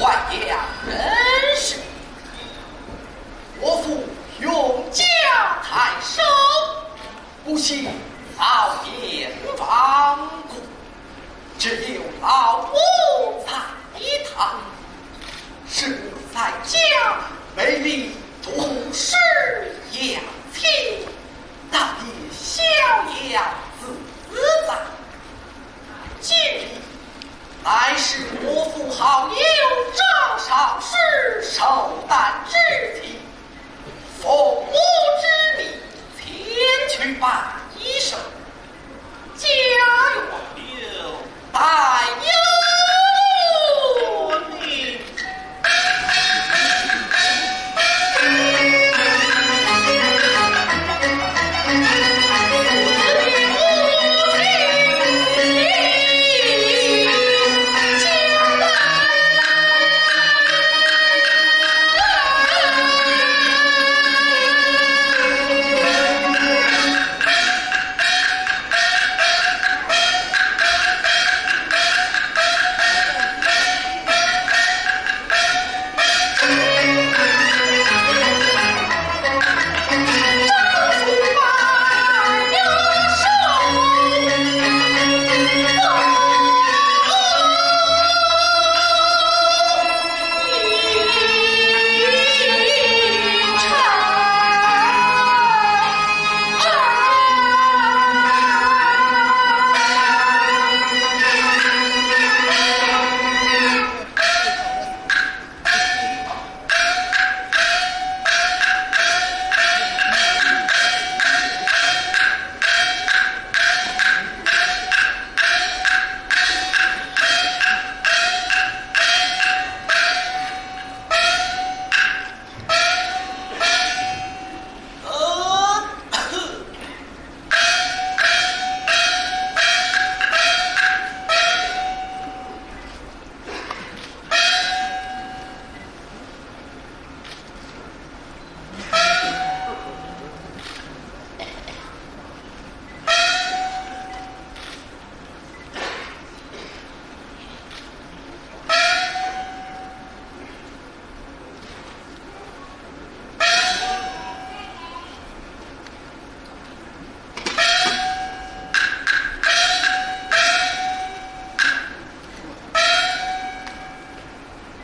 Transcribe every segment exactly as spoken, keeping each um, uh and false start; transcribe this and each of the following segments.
还阳人氏，我父永嘉太守，不幸早年亡故，只有老母在堂，是我在家陪你读书养亲，到你逍遥自在。 今日乃是我父好友张少师寿诞之期，奉母之命前去拜寿，家院有待你。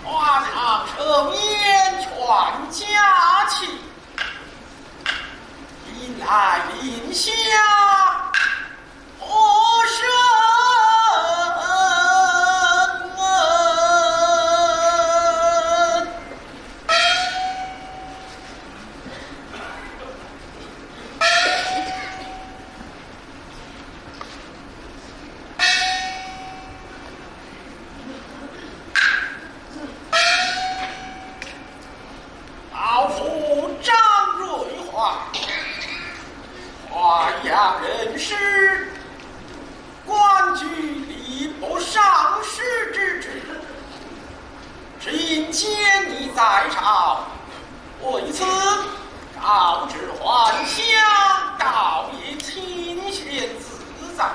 花轿车辇全齐，迎来迎下，和声。老夫张瑞华，华阳人氏，官居礼部尚书之职。今见你在朝，为此召至还乡，告以清闲自在。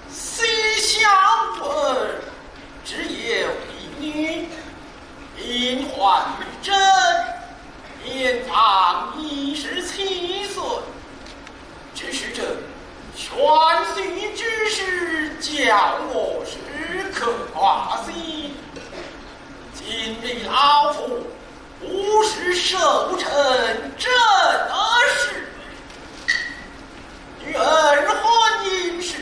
西厢闻只有一女，名唤玉贞，年方二十七岁。只是这选婿之事，叫我时刻挂心。今日老夫 不是寿辰这事，女儿婚姻事，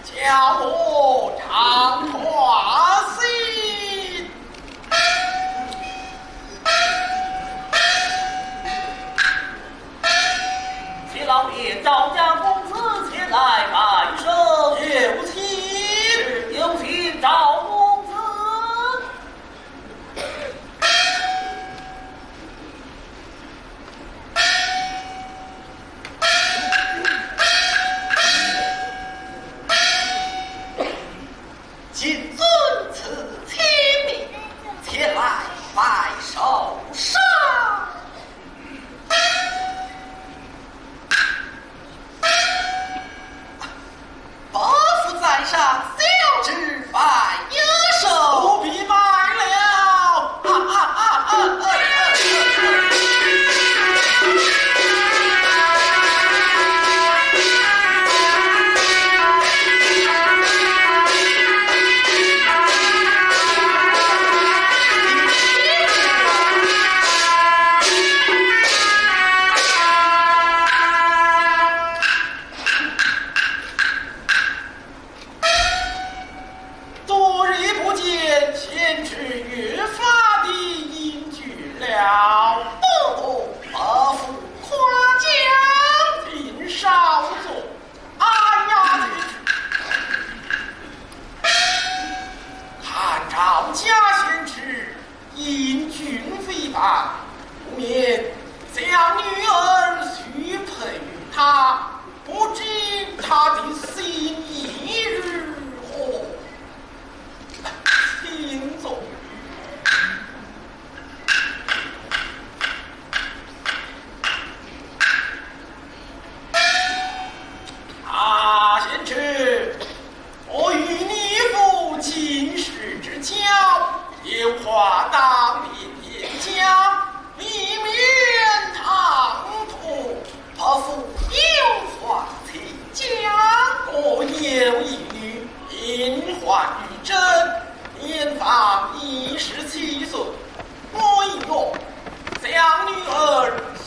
叫我常挂心。请老爷召赵公子前来拜寿。有请。有请赵公子。女名唤玉贞，年方二十七岁。我一望，想女儿须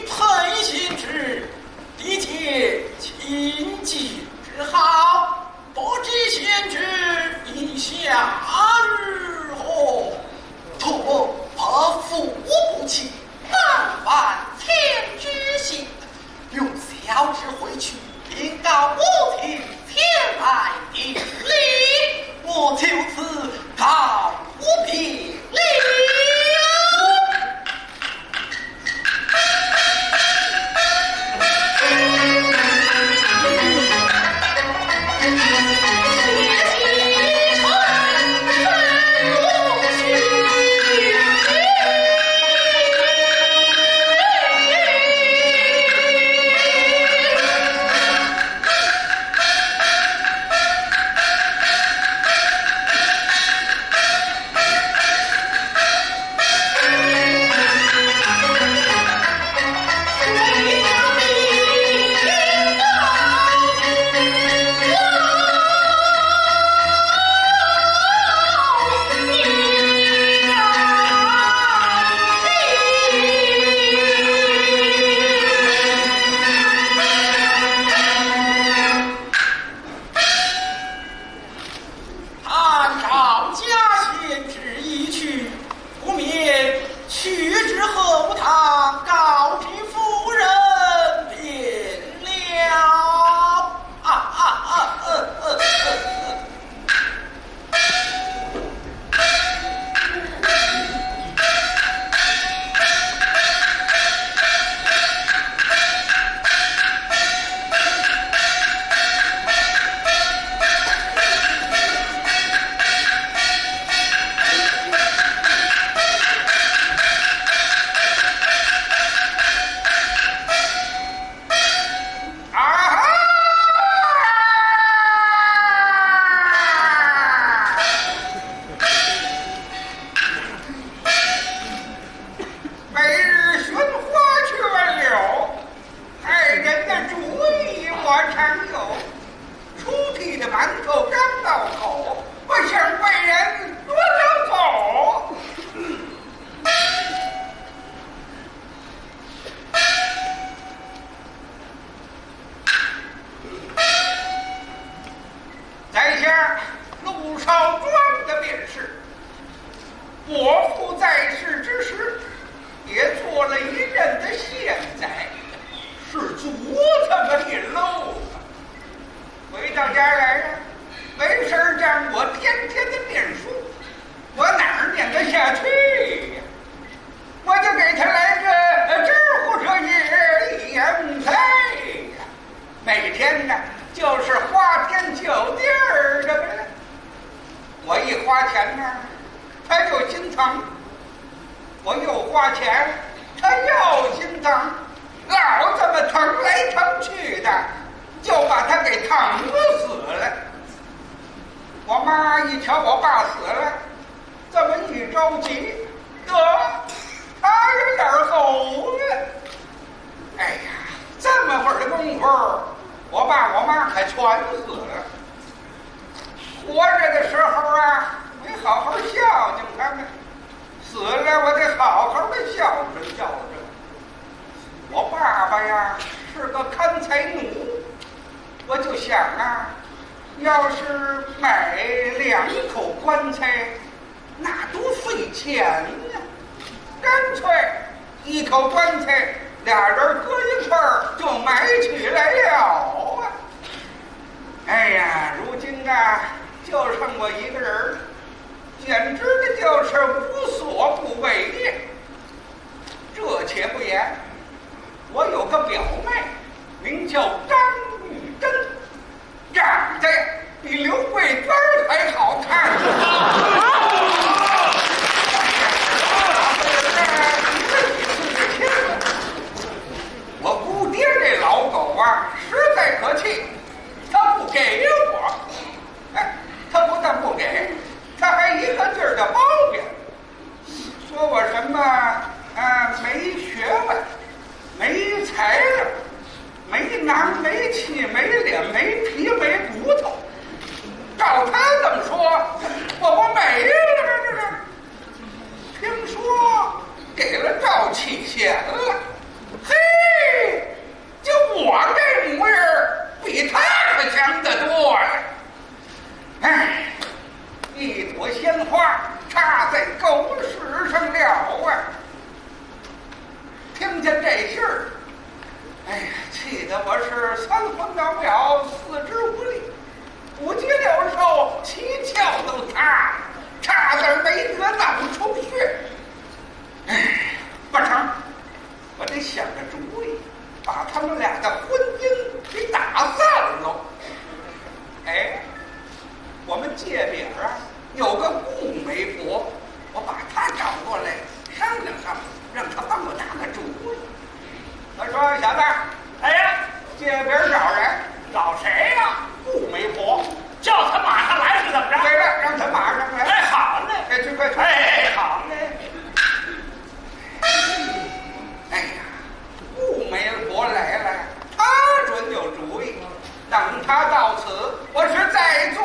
配贤侄，的确清气之好，不知贤侄意下如何？托梦伯父不弃，但愿贤侄心。 容小侄回去禀告母亲，前来顶礼。我就此告别了。探照家贤侄已去，不免去至后堂，告知夫人便了。啊啊啊！呃呃呃呃。 啊哈！每日寻花去问柳，爱人的主意我常有，出屉的馒头刚到口，不想被人夺了走。 在下陆少庄的卞氏，伯父在世之时，也做了一任的县宰，是祖宗的印喽。回到家来呀，没事儿干，我天天的念书，我哪儿念得下去呀？ 我就给他来个，呃，知乎者也，也无才呀。每天呢，就是花天酒地儿的呗。我一花钱呢，他就心疼；我又花钱，他又心疼，老这么疼来疼去的，就把他给疼死了。我妈一瞧我爸死了， 这么一着急，得，他有点儿后了。哎呀，这么会儿的功夫，我爸我妈可全死了。活着的时候啊，没好好孝敬他们，死了我得好好的孝顺孝顺。我爸爸呀，是个看财奴，我就想啊，要是买两口棺材， 那多费钱呀！干脆一口棺材，俩人搁一块儿就买起来了啊！哎呀，如今啊，就剩我一个人儿，简直的就是无所不为呀。这且不言，我有个表妹，名叫张玉珍， 长得比刘桂娟儿还好看。我姑爹这老狗啊，实在可气，他不给我，哎，他不但不给，他还一个劲儿的抱怨。 说我什么，啊，没学问，没才调，没囊没气，没脸没皮没骨头。界饼啊，有个顾媒婆，我把她找过来商量商量，让她帮我打个主意。我说：“小子，哎呀，界饼找人。”“找谁呀？”“顾媒婆。”“叫她马上来是怎么着？”“对了，让她马上来。”“哎，好嘞。”“哎，去快去。”“哎，好嘞。”哎呀，顾媒婆来了，她准有主意。等她到此，我是再做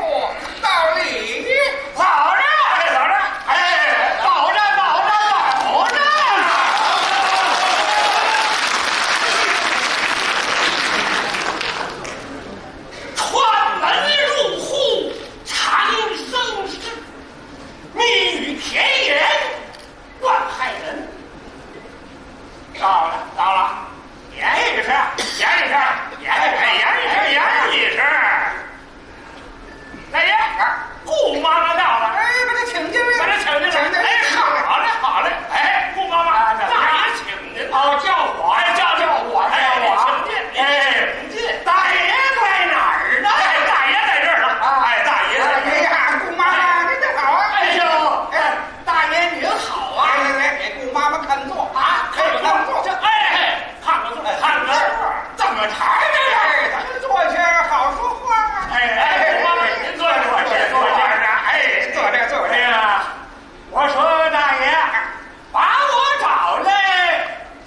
到底。“好嘞，好嘞。”“哎，好嘞，好嘞，好嘞。”穿门入户，藏身室，密语甜言， 灌害人。到了，到了，严一声，严一声，严一声，严一声，严一声。大爷，顾妈妈到了。哎，把她请进来。把她请进来。请进来。哎，好嘞，好嘞。哎，顾妈妈，啊，大爷请您。哦，叫我，哎，叫，叫我，哎，叫我。请进，哎，请进。大爷在哪儿呢？哎，大爷在这儿呢。啊，哎，大爷在这儿。哎呀，顾妈妈，您好啊。哎呦，哎， 大爷您好啊！来来来，给顾妈妈看座啊，看座，看座。这，哎，哎，看个座，看个座，怎么着呀？哎，咱们坐下好说话啊。哎，哎，顾妈妈，您坐一会儿，坐一会儿啊。哎，坐这，坐这。哎呀，我说大爷，把我找来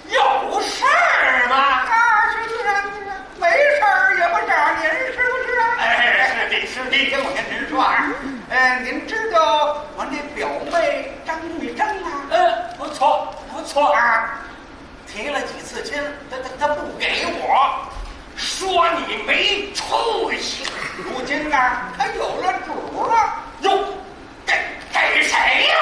有事儿吗？啊，是自然，自然，没事儿也不找您，是不是啊？哎，是的，是的，听我跟您说啊，呃，您知道我那表妹张玉珍啊？呃，不错，不错。啊，提了几次亲，她，她，她不给我，说你没出息。如今呢，她有了主了。哟， 给，给谁呀？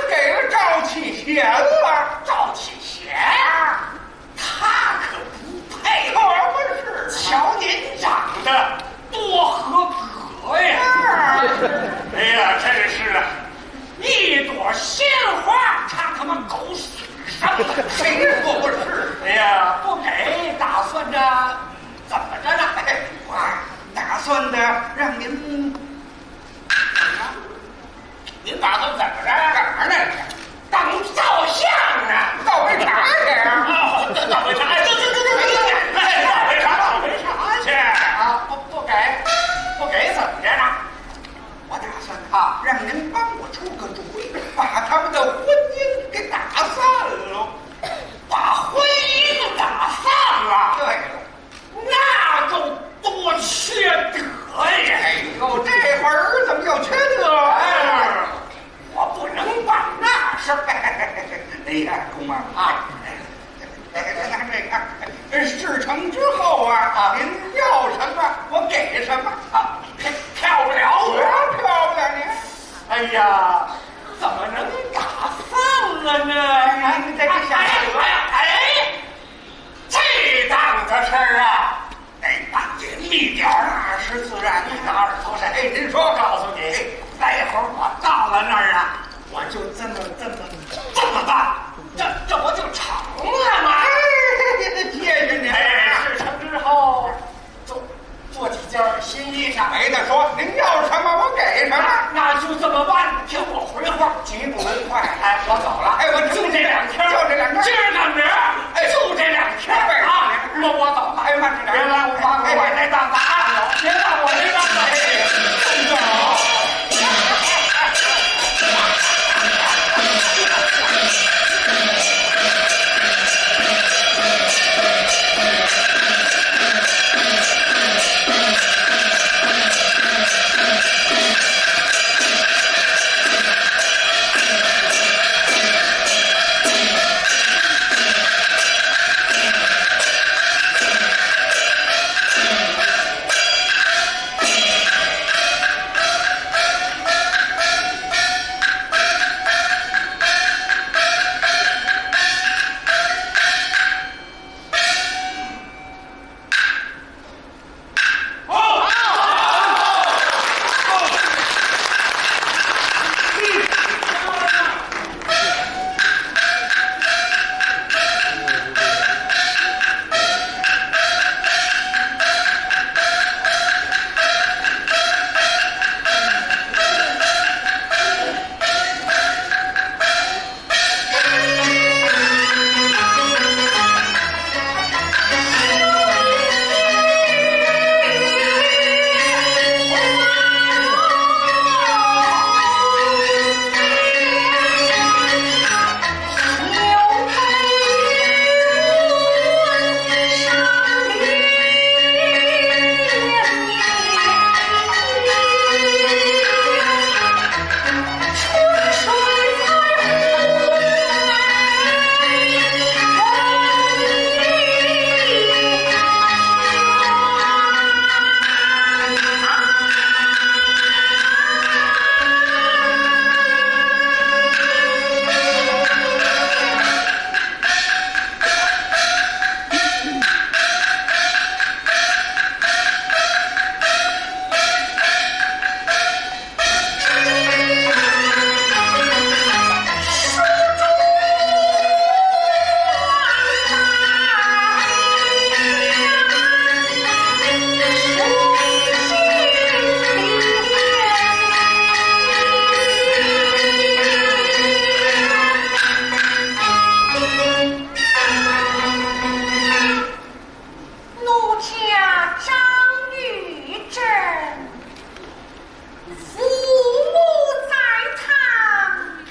给了赵启贤了。赵启贤？啊，他可不配。可不是。瞧您长得多合格呀！啊。哎呀，真是啊，一朵鲜花插他妈狗屎上了。谁说不是？哎呀，不给打算着怎么着呢？哎，我打算的让您 您打算怎么着？干嘛呢？当照相呢？倒杯茶去啊！哦，倒杯茶，哎，这这这这这，哎，倒杯茶，倒杯茶去啊！不不给，不给怎么着呢？我打算啊，让您帮我出个主意，把他们的婚姻给打散了。把婚姻打散了？对了。 那就多缺德呀！哎呦，这会儿怎么又缺德了？哎，我不能办那事儿。哎呀，姑妈啊，哎，这个事成之后啊，您要什么我给什么啊，骗不了我，骗不了您。哎呀，怎么能打散了呢？哎，你这个小哎哎哎！ 这档子事儿啊，得当紧一点儿。那是自然，你拿耳朵谁？哎，您说，告诉你，待会儿我到了那儿啊，我就这么这么这么办，这这不就成了吗？哎，谢谢您。哎，事成之后，做做几件新衣裳。没得说，您要什么我给什么。那就这么办，听我回话，急不如快。哎，我走了。哎，我就这两天儿，就这两天儿，今儿赶明儿。 哎，就这两天儿啊，那我走了。哎，慢着点儿，别来无话，我这档子啊，别让我这档子。哎，慢点儿啊。父母在堂，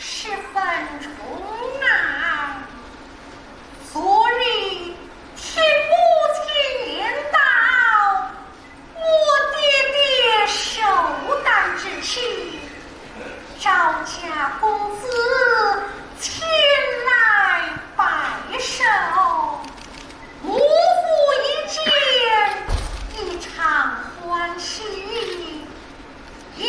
十分重要。昨日听母亲言道，我爹爹寿诞之期，赵家公子前来拜寿，母父一见，异常欢喜。 一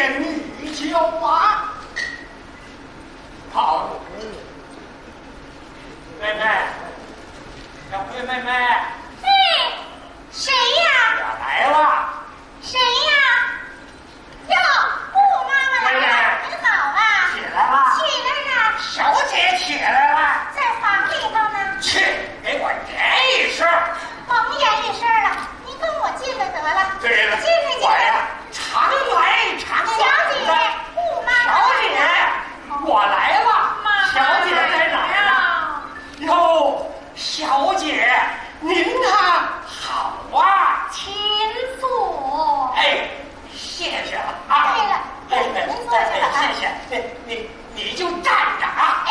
女娇娃。好，妹妹，小桂妹妹。哎，谁呀？我来了。谁呀？哟，姑妈妈来了，妹妹，您好啊。起来了。起来了。小姐起来了。在房里头呢。去，给我揖一声。甭揖一声了，您跟我进来得了。对了，进来，进来。我呀，常来常往的。小姐，姑妈妈来了。小姐，我来了。妈妈来了。小姐在哪儿呢？哟，小姐，您呢？好啊。请坐。哎，谢谢了啊。对了，哎，哎，您坐下吧啊。哎，谢谢。你，你，你就站着啊。哎。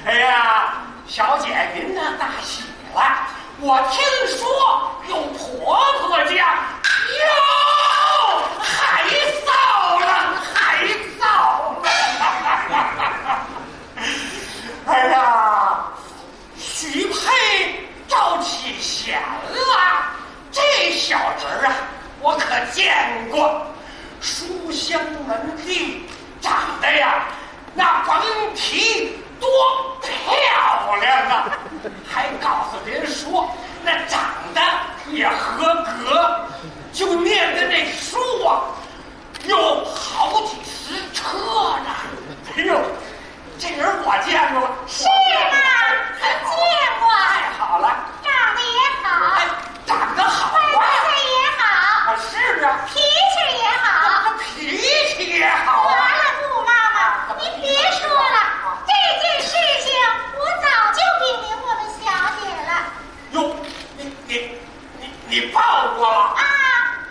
哎呀，小姐您呢，大喜了。我听说有婆婆家，哟，害臊了，害臊了。哎呀，许配赵启贤了，这小人儿啊，我可见过，书香门第，长得呀，那甭提多漂亮了。还告诉您说，那长得也合格，就念的那书啊，有好几十车呢。哎呦，这人我见过。是吗？您见过？太好了。长得也好。哎，长得好啊。身材也好。啊，是啊。脾气也好。这脾气也好啊。完了，姑妈妈，您别说了，这件事情我早就禀明我们小姐了。哟，你，你，你，你报过了？啊。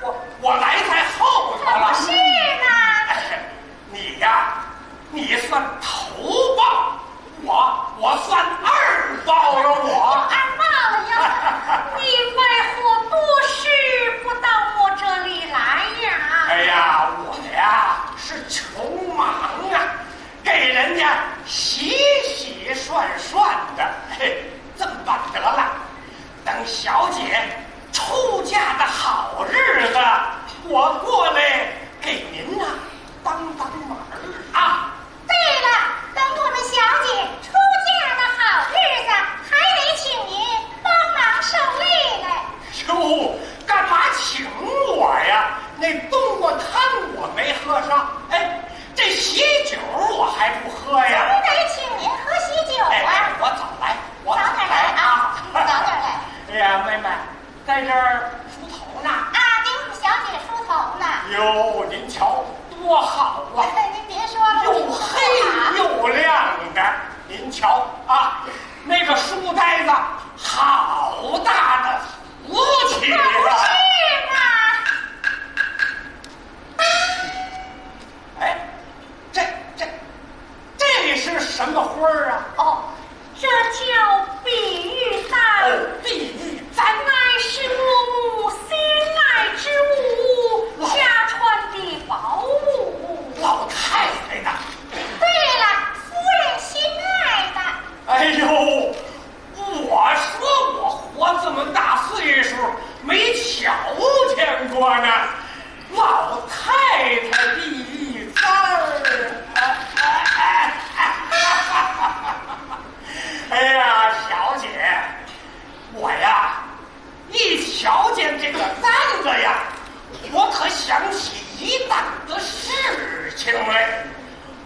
我，我来在后头了。可不是嘛。哎，你呀，你算头报，我，我算二报了，我。二报了呀？你为何多时不到我这里来呀？哎呀，我呀，是穷忙啊，给人家洗洗涮涮的。嘿，这么办得了？等小姐出嫁的好日子，我过来给您呐，帮帮忙啊。对了，等我们小姐出嫁的好日子，还得请您帮忙受累嘞。哟，干嘛请我呀？那冬瓜汤我没喝上，哎，这喜酒我还不喝呀。总得请您喝喜酒啊。哎，我早来，我早来啊。早点来啊，早点来。哎呀，妹妹，在这儿梳头呢。啊，给我们小姐梳头呢。哟，您瞧，多好啊！您别说了，又黑又亮的。您瞧啊，那个书呆子，好大的福气啊！可不是嘛。哎，这，这，这是什么花儿啊？哦，这叫碧玉簪。哦，碧玉簪。乃是我母心爱之物，老，家传的宝物。老太太的。对了，夫人心爱的。哎呦，我说我活这么大岁数，没瞧见过呢。老太太第一簪儿。哎呀，小姐，我呀，一瞧见这个簪子呀，我可想起一档子事情来。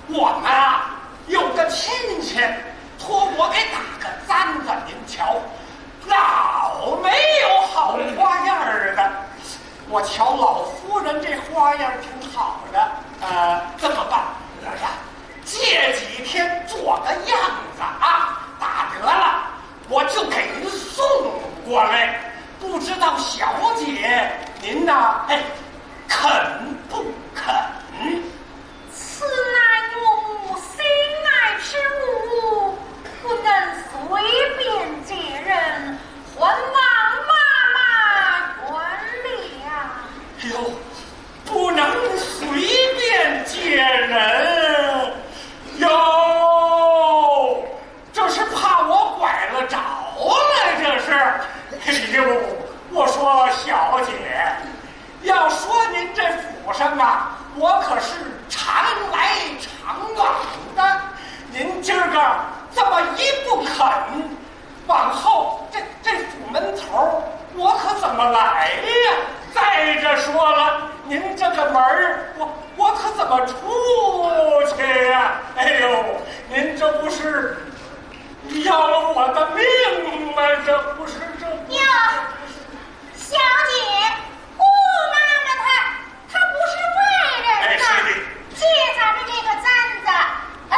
我们啊，有个亲戚托我给打个簪子，您瞧，老没有好花样儿的。我瞧老夫人这花样儿挺好的，呃，这么办？我呀，借几天做个样子啊，打得了，我就给您送过来。不知道小姐您呐，哎，肯不肯？此乃我母心爱之物，不能随便借人，还望妈妈原谅。哎呦，不能随便借人哟。这是怕我拐了着了，这是。哎呦，我说小姐，要说您这府生啊，我可是常来常往的。您今儿个这么一不肯，往后这这府门头儿我可怎么来呀？再者说了，您这个门儿我我可怎么出去呀？哎呦，您这不是要了我的命吗？这不是这不是呀，小姐，顾妈妈她她不是外人呐，哎，是的。借咱们这个簪子，呃，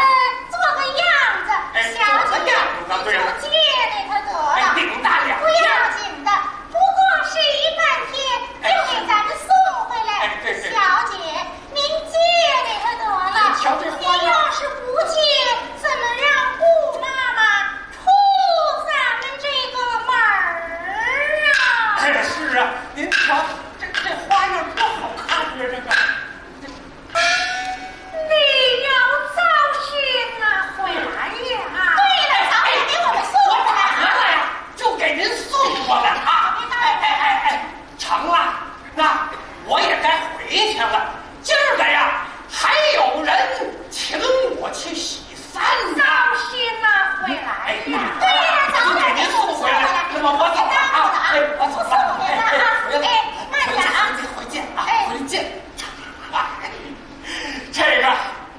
做个样子，哎，小姐，做个样子，对了。你就借给她得了，哎，顶大两不要紧的，不过是一半天，哎，又给咱们送回来。哎，对对。小姐，您借给她得了，瞧这花样。您要是不借，怎么让顾妈妈出咱们这个门儿啊？哎，是啊，您瞧这这花样多好看呀，这个。你要糟心啊，回来呀。对了，早点给我们送过来。拿来呀，就给您送过来啊！哎哎哎哎，成了，那我也该回去了。今儿个呀，还有人请我去洗簪呢。糟心啊，回来呀。对了，早点给您送回来。那么我走了啊，哎，我走了，哎哎，回来，哎，慢点啊。回见，回见啊，哎回见。哎，这个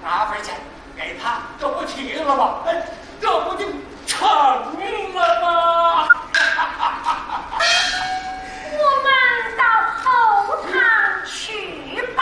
拿回去给他，这不齐了吗？哎，这不就成了吗？我们到后堂去吧。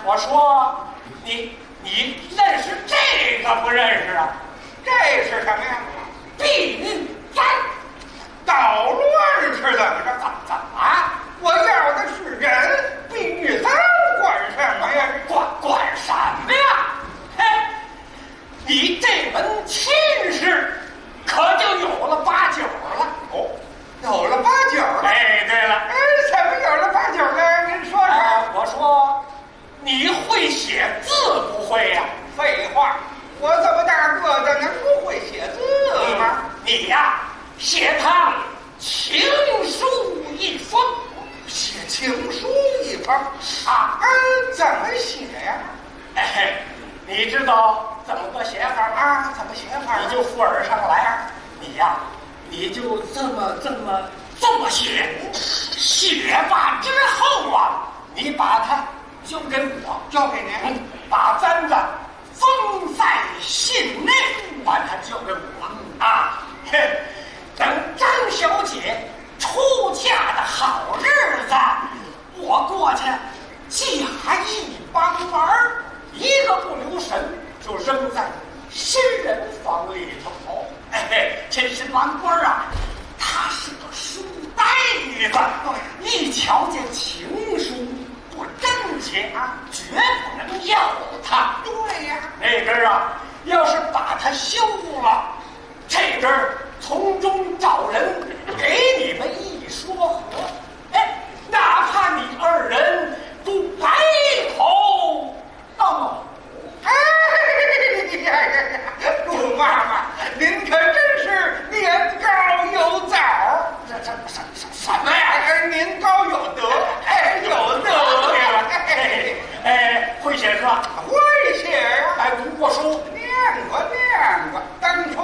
我说，你你认识这个不认识啊？这是什么呀？避孕簪。捣乱是怎么着？怎么怎么？我要的是人，避孕簪管什么呀？管管什么呀？嘿，你这门亲事可就有了八九了。哦，有了八九了。哎，对了。哎，怎么有了八九呢？您说说。啊，我说，你会写字不会呀？废话，我这么大个子能不会写字吗？你呀，写他情书一封。写情书一封？啊，嗯，怎么写呀？哎，你知道怎么个写法吗？啊，怎么写法？你就附耳上来啊。你呀，你就这么这么这么写，写罢之后啊，你把它交给我，交给您。嗯，把簪子封在信内，把它交给我啊。嘿，等张小姐出嫁的好日子，我过去假意帮忙，一个不留神就扔在新人房里头。哎，这新郎官啊，他是个书呆子，一瞧见情书不贞洁，绝不能要他。对呀，那边啊，要是把他休了，这边从中找人给你们一说和。哎，哪怕你二人都白头到老。哎呀呀呀，顾妈妈，您可真是年高有早。这这什什什么呀？哎，年高有德，哎，有德。哎，会写字啊？会写呀。哎，读过书？念过，念过。当初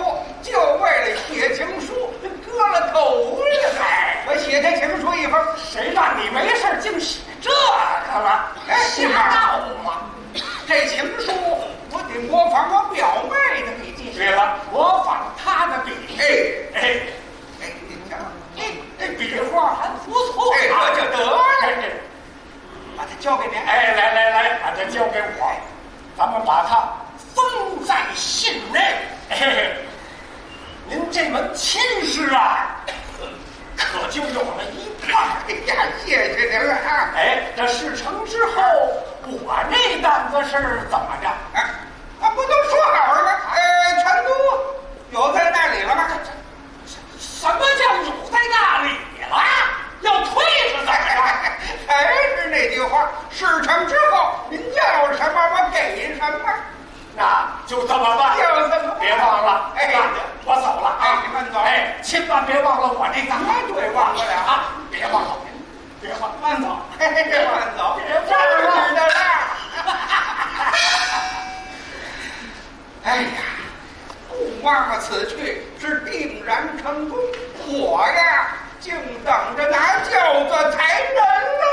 就为了写情书，割了头了。哎，我写这情书一封，谁让你没事儿净写这个了？哎，瞎闹嘛！这情书我得模仿我表妹的笔迹。对了，模仿她的笔迹。哎，哎，哎，你瞧，哎，这笔画还不错啊。哎，这就得了。哎，这把它交给您。哎，来来来，把它交给我，咱们把它封在信内。嘿嘿，您这门亲事啊，可就有了一半。哎呀，谢谢您了啊！哎，这事成之后，我那担子事儿怎么着？哎，啊，不都说好了吗？哎，全都有在那里了吗？什么叫有在那里了？要退是怎么着？还是那句话，事成之后，您要什么，我给什么。那就这么办。就这么办。别忘了，哎，我走了啊。哎，慢走。哎，千万别忘了我这个。绝对忘不了啊！别忘了，别忘了。慢走，嘿嘿，慢走。别忘了。这是你的了。哎呀，顾妈妈此去是定然成功，我呀，就等着拿轿子抬人喽。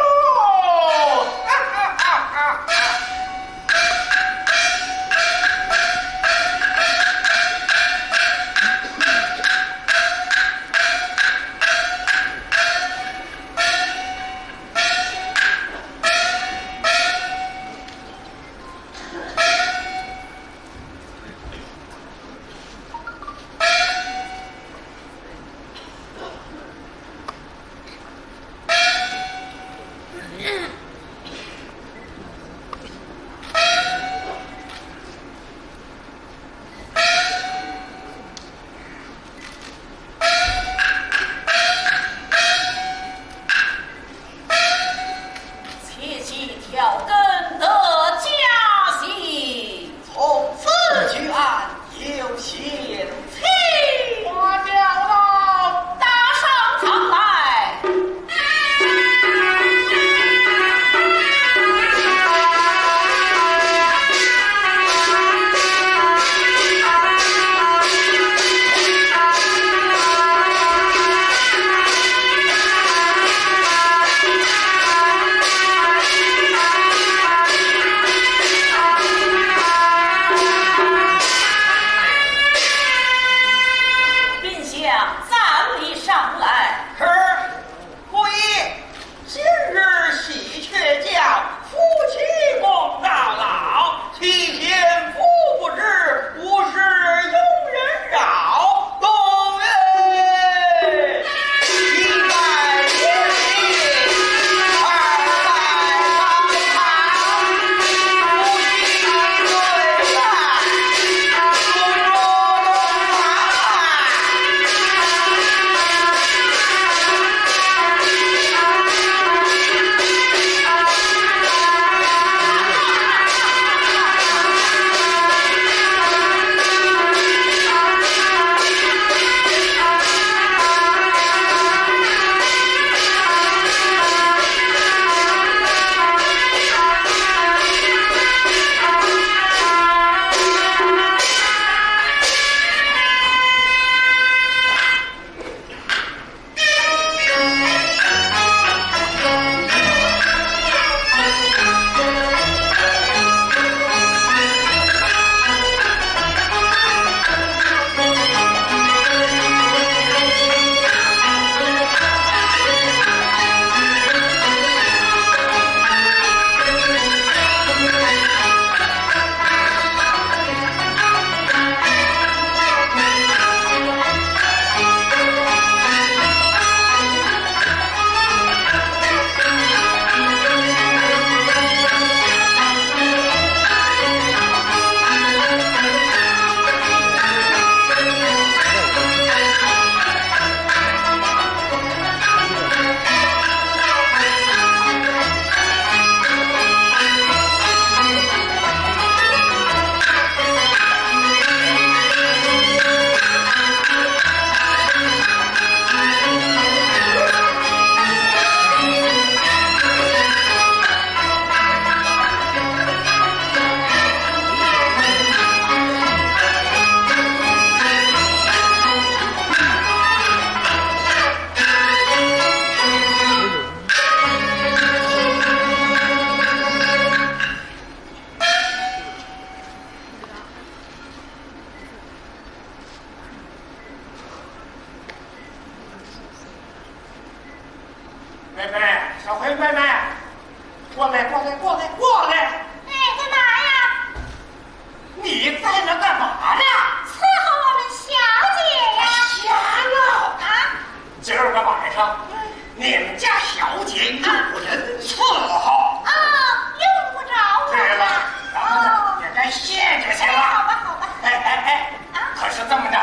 谢就行了。好吧，好吧。哎哎哎，啊？可是这么着，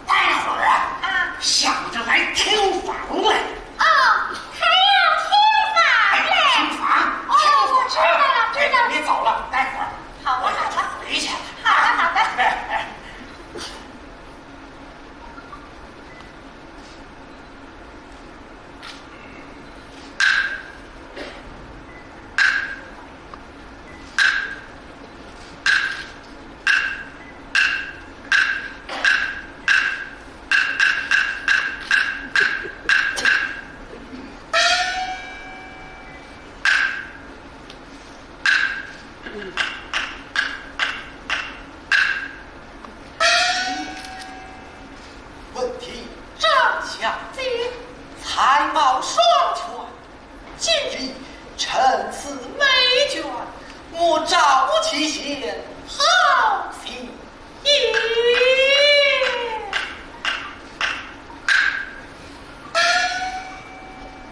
待会儿啊，啊？想着来听法来。哦，还要听法来。哎，听法，哦，听法。知道了，知道了。哎，别走了，待会儿好吧，我可就回去了。好吧，好吧。哎哎。问题张小姐，才貌双全，今日趁此美眷，莫照其嫌，好行也。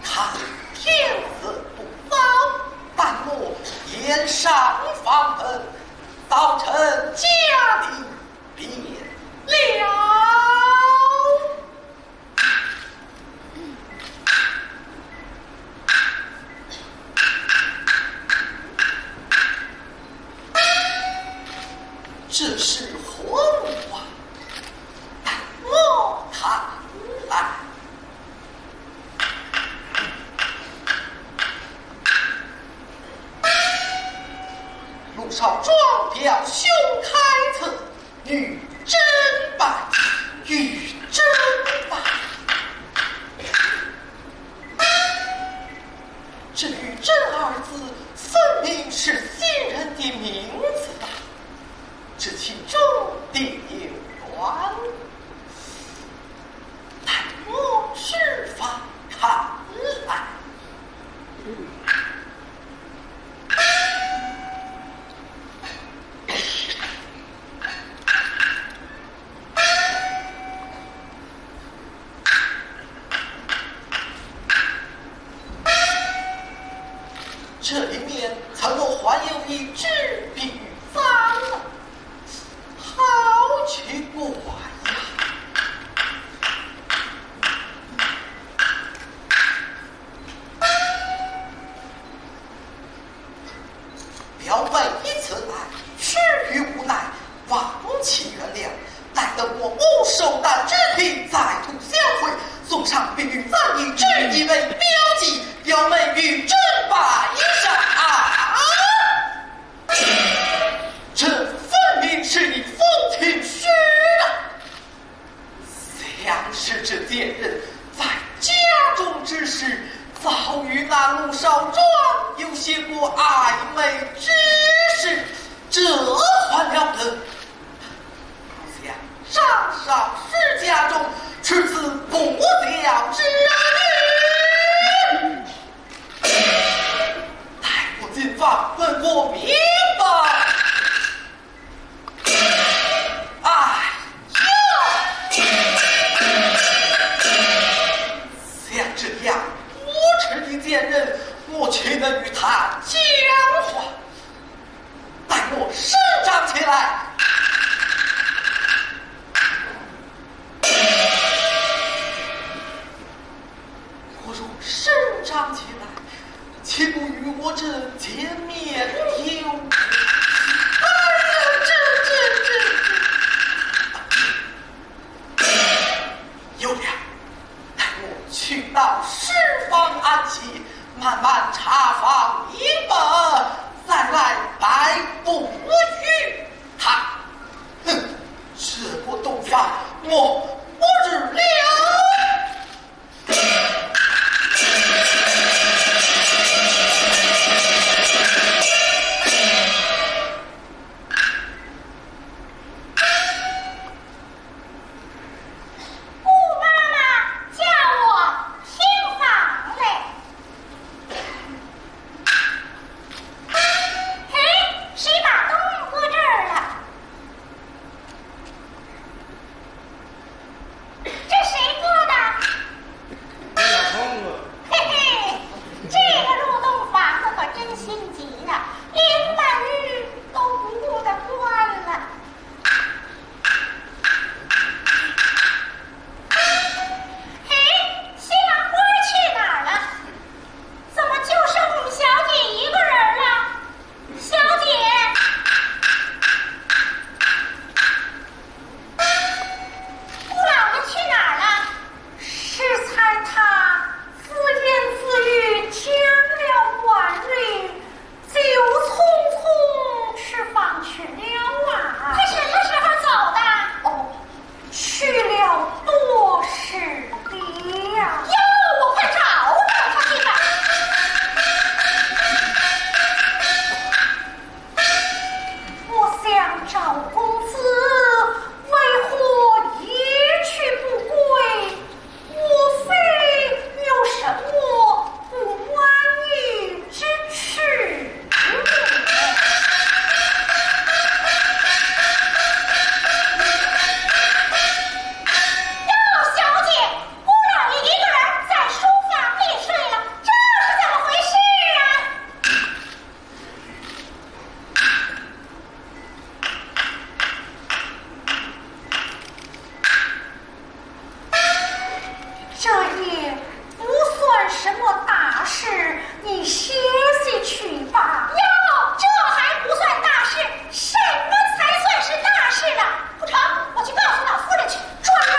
看天色不早，待我延上房门，早晨家里 便了。这是何物啊？待我看来。 陆少庄表兄开策，女真拜，女真拜。这女真二字分明是新人的名字吧？这其中定有缘。 待我设法看来。这里面怎么还有一只碧玉簪呢？ 好奇怪呀！表妹一次来，出于无奈，忘记原谅，待得我目守丹青天，再度相会，送上碧玉簪以致以为标记，表妹玉簪拜上。 这分明是你风情诗啊！想是这贱人在家中之时，早与那陆少庄有些过暧昧之事，这还了得？不想上上世家中，出此不孝之女。 待我进房问个明白。哎呀！像这样无耻的贱人，我岂能与她讲话？ 待我伸张起来。我若伸张起来，岂不与我这贱面有？哎呀，这，这，这，这。 有了，待我去到书房安歇，慢慢查访明白，再来摆布于她。赵公子为何一去不归？莫非有什么不满意之处？哟，小姐，姑老爷一个人在书房里睡了，这是怎么回事啊？ 这也不算什么大事，你歇息去吧。哟，这还不算大事，什么才算是大事呢？不成，我去告诉老夫人去。转来！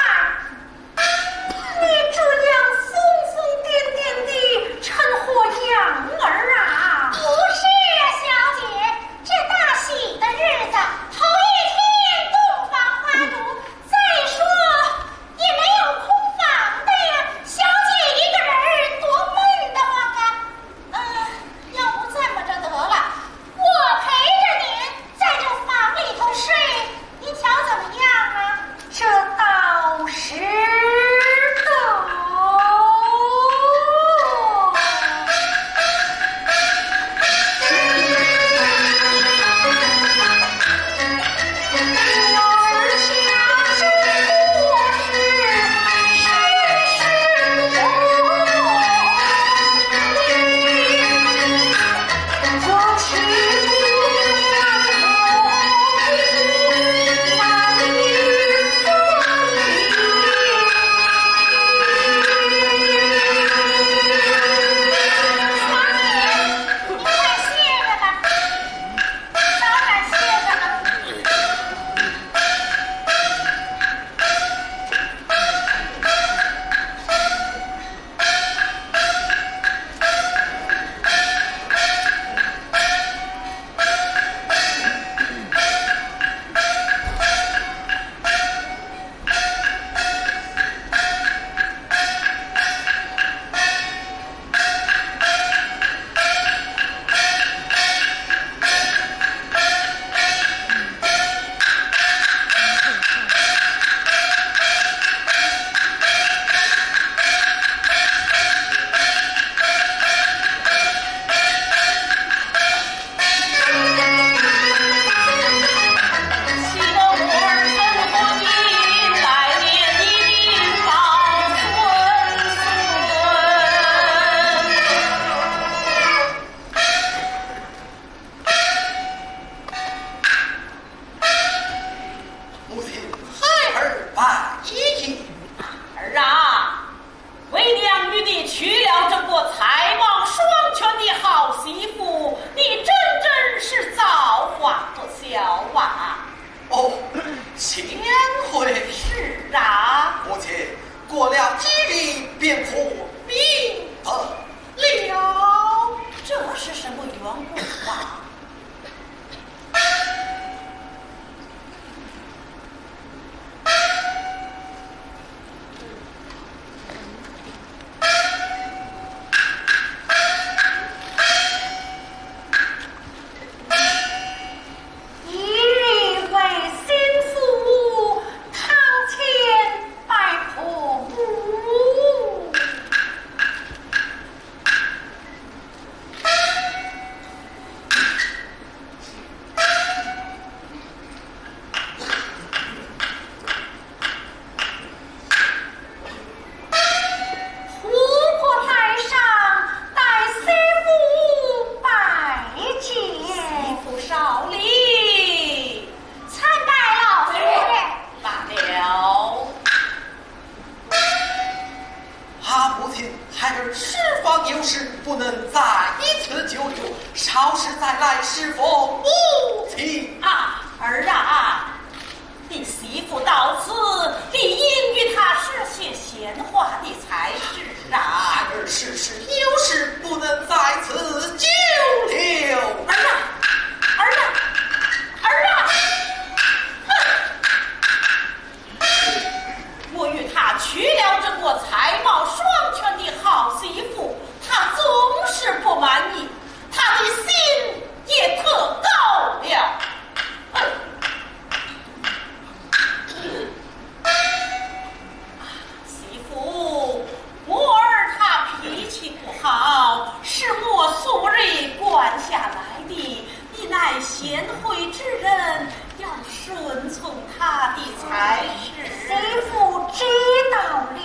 你这样疯疯癫癫地趁火养儿啊？不是啊，小姐，这大喜的日子，头一天洞房花烛，再说也没有空房的呀。小姐一个人儿多闷得慌啊。嗯，要不这么着得了，我陪着您在这房里头睡， 您瞧怎么样啊？这倒是的。母亲，孩儿拜见。儿啊， 为娘与你娶了这个才貌双全的好媳妇，你真真是造化不小啊！哦，幸会。是啊。母亲，过了几日便可明白了。这是什么缘故啊？ 一日为新妇堂前拜婆母。贤惠之人，要顺从她的才是。媳妇知道了。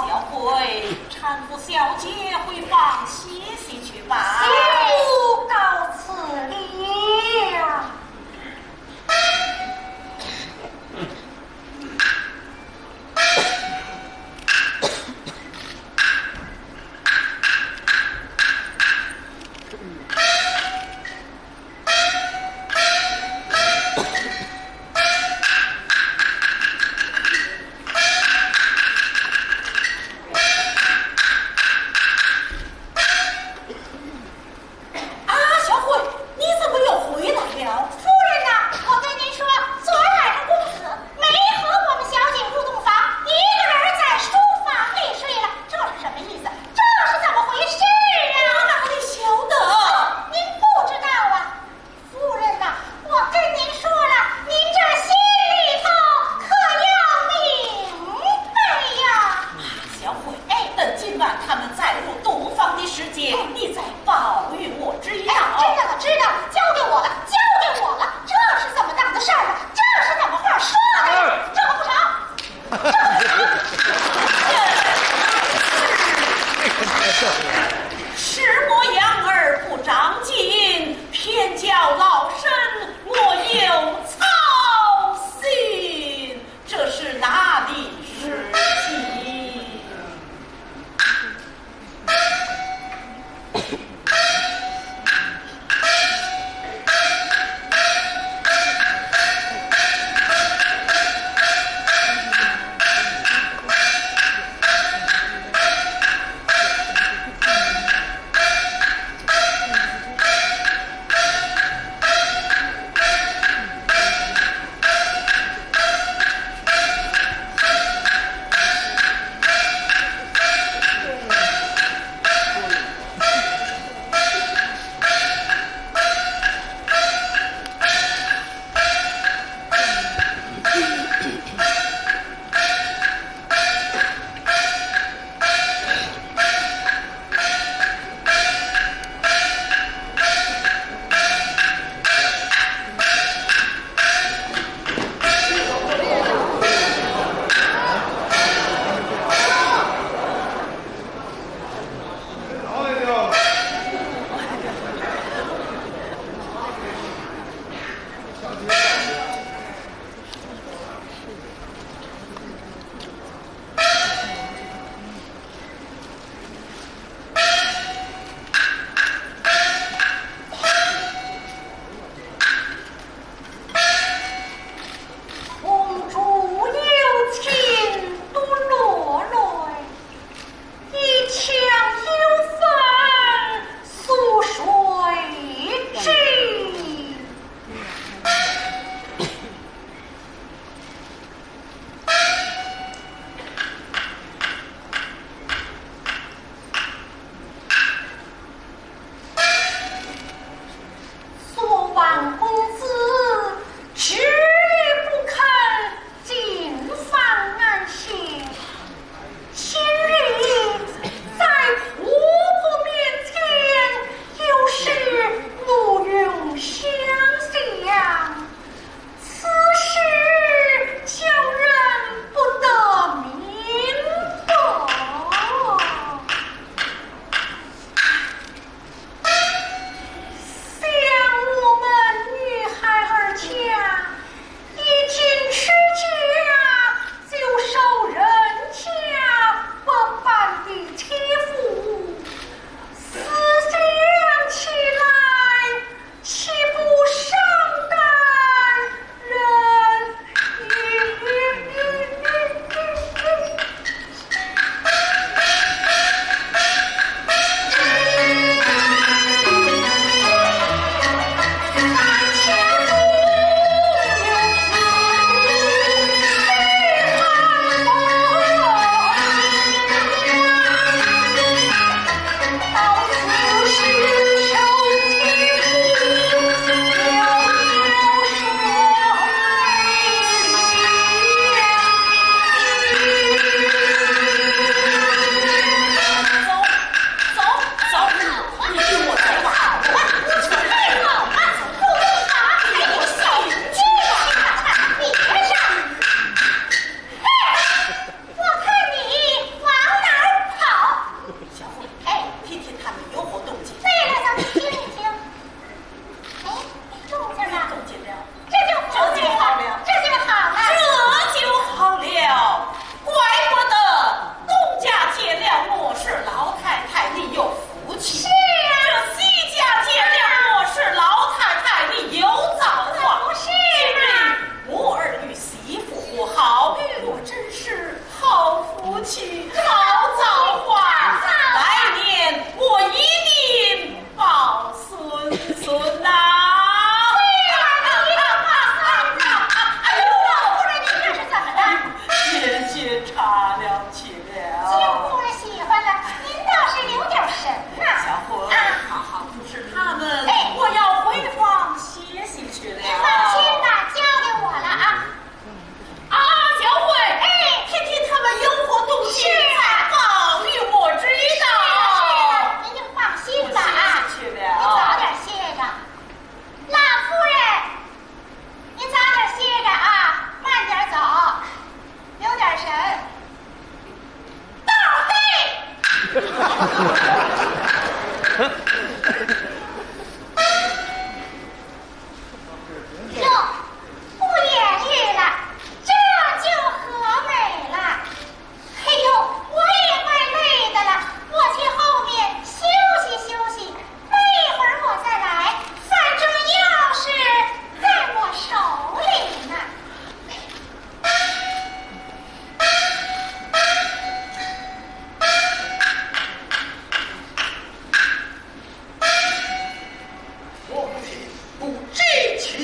小慧，搀扶小姐回房歇息去吧。媳妇告辞了。啊，小慧，你怎么又回来了？夫人呐，我跟您说，昨晚上公子没和我们小姐入洞房，一个人在书房里睡了，这是什么意思？这是怎么回事啊？哪里晓得？您不知道啊？夫人呐，我跟您说了，您这心里头可要明白呀。小慧，哎，等今晚他们再入洞房的时节，你再报与我知晓。哎，知道了，知道了，交给我了，交给我了。这是怎么档子事儿啊？这是怎么话说的呀？这个不成。这个不成。什么养儿不长进，偏教老身我有操心，这是哪里是情？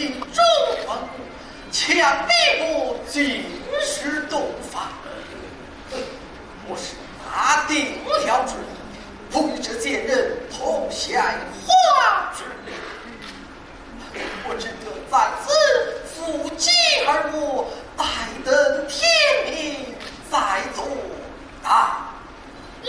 中王，强逼我进士洞房。我是打定了主意，不与这贱人同享花烛。我只得在此伺机而舞，待等天明再作打理。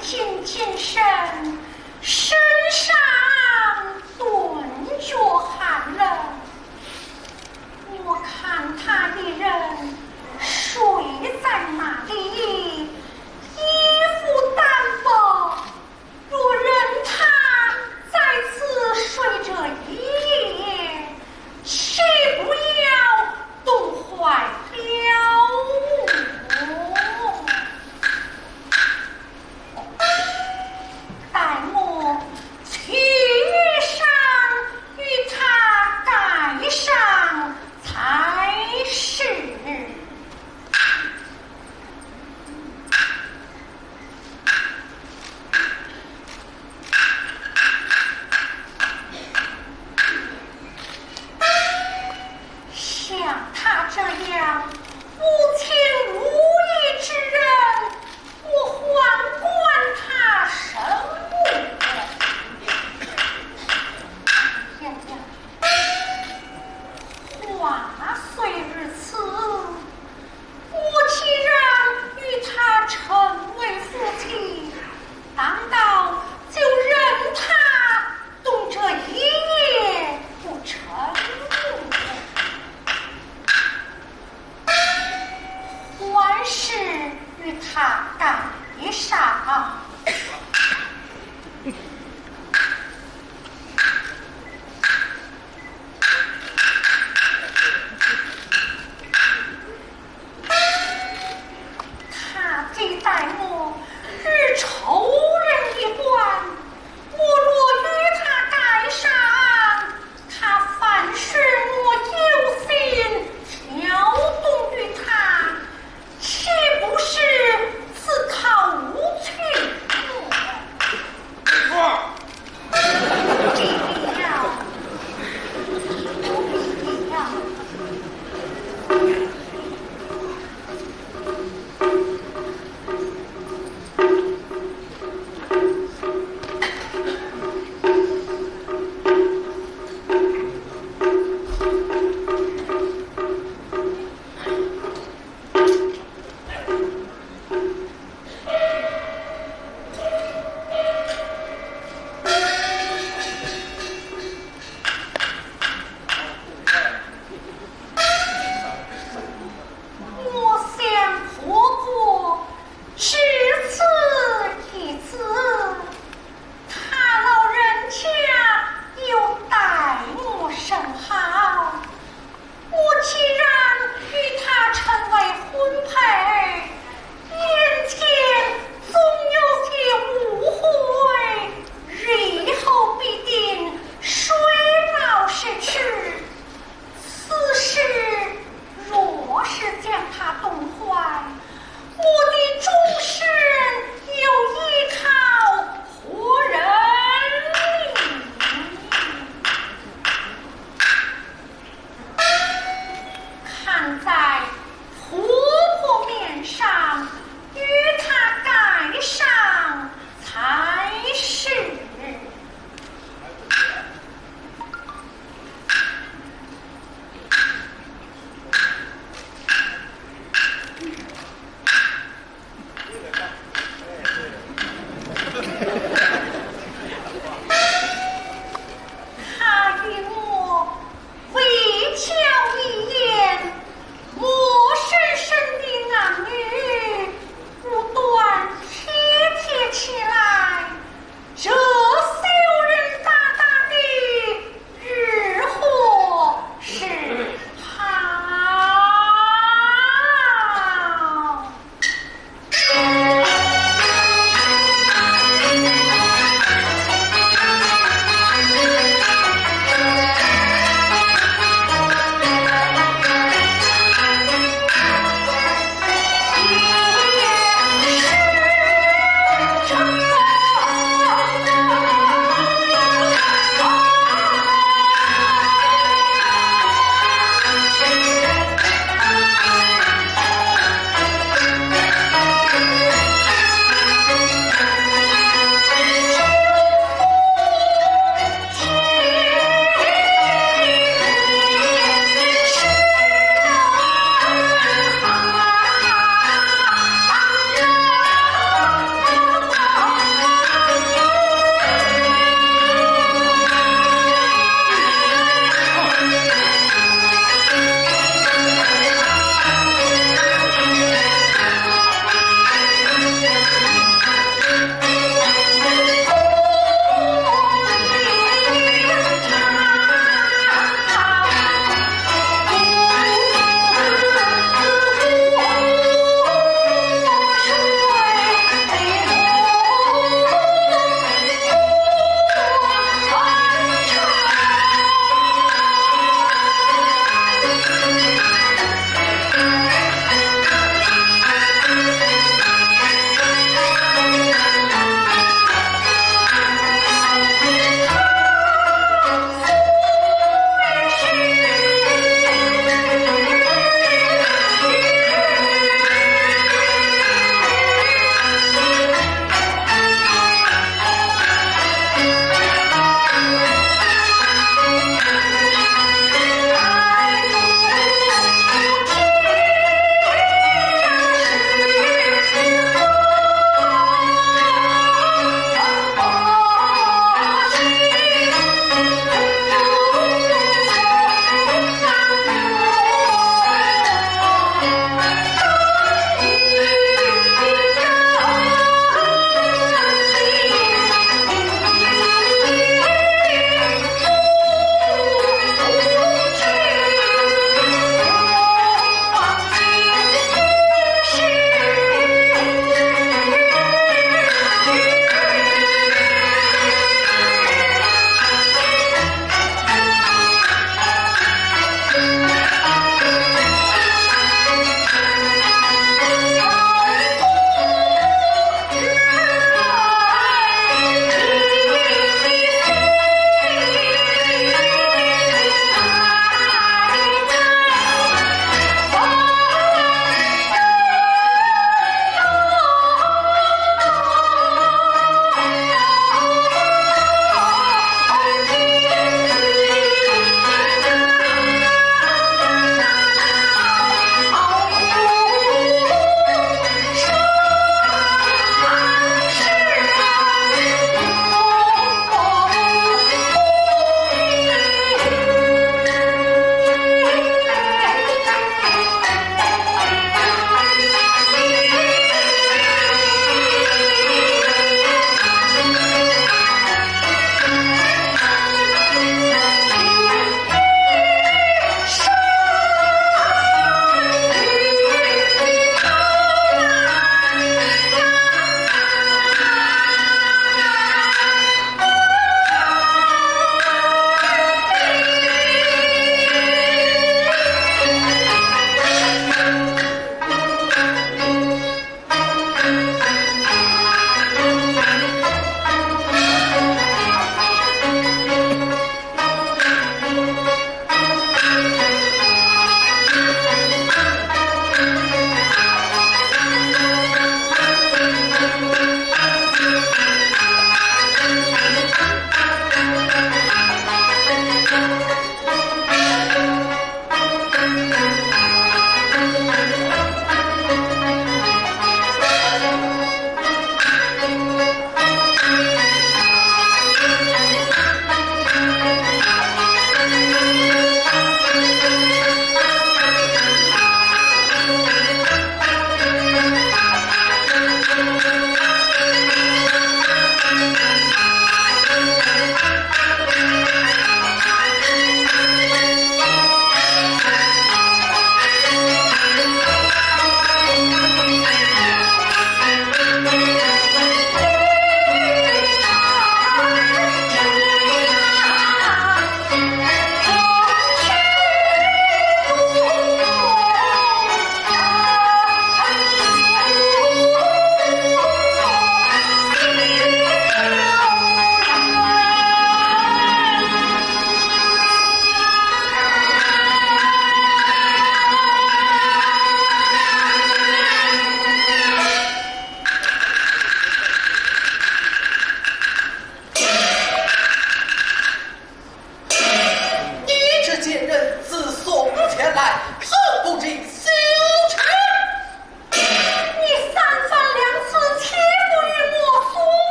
进京身，身上顿觉寒冷。我看他一人睡在那里，衣服单薄，若任他在此睡这一夜，岂不要冻坏了我？待我去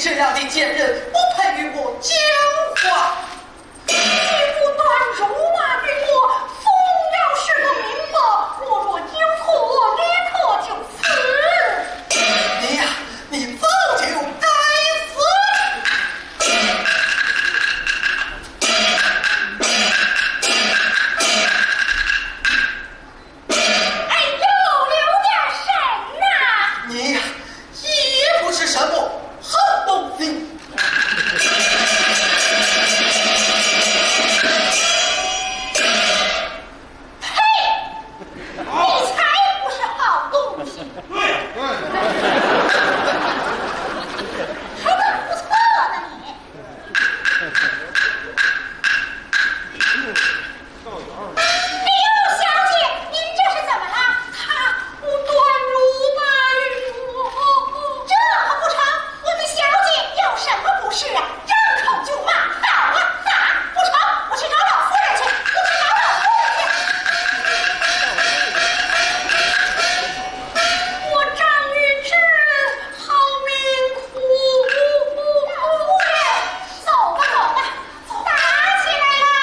这样的贱人不配与我讲话。你不端如马与我，总要说个明白，我若有错，立刻就死。你呀，你早就该死。哎呦，刘家人呐！你呀，也不是什么好东西。呸！你才不是好东西。对呀，对。还敢胡说呢你？ 哎呦，小姐，您这是怎么了？他不端如马与我，这可不成。我们小姐有什么不是啊？张口就骂，打啊打！不成，我去找老夫人去，我去找老夫人去。我张玉芝好命苦。老夫人，走吧，走吧。 打起来了！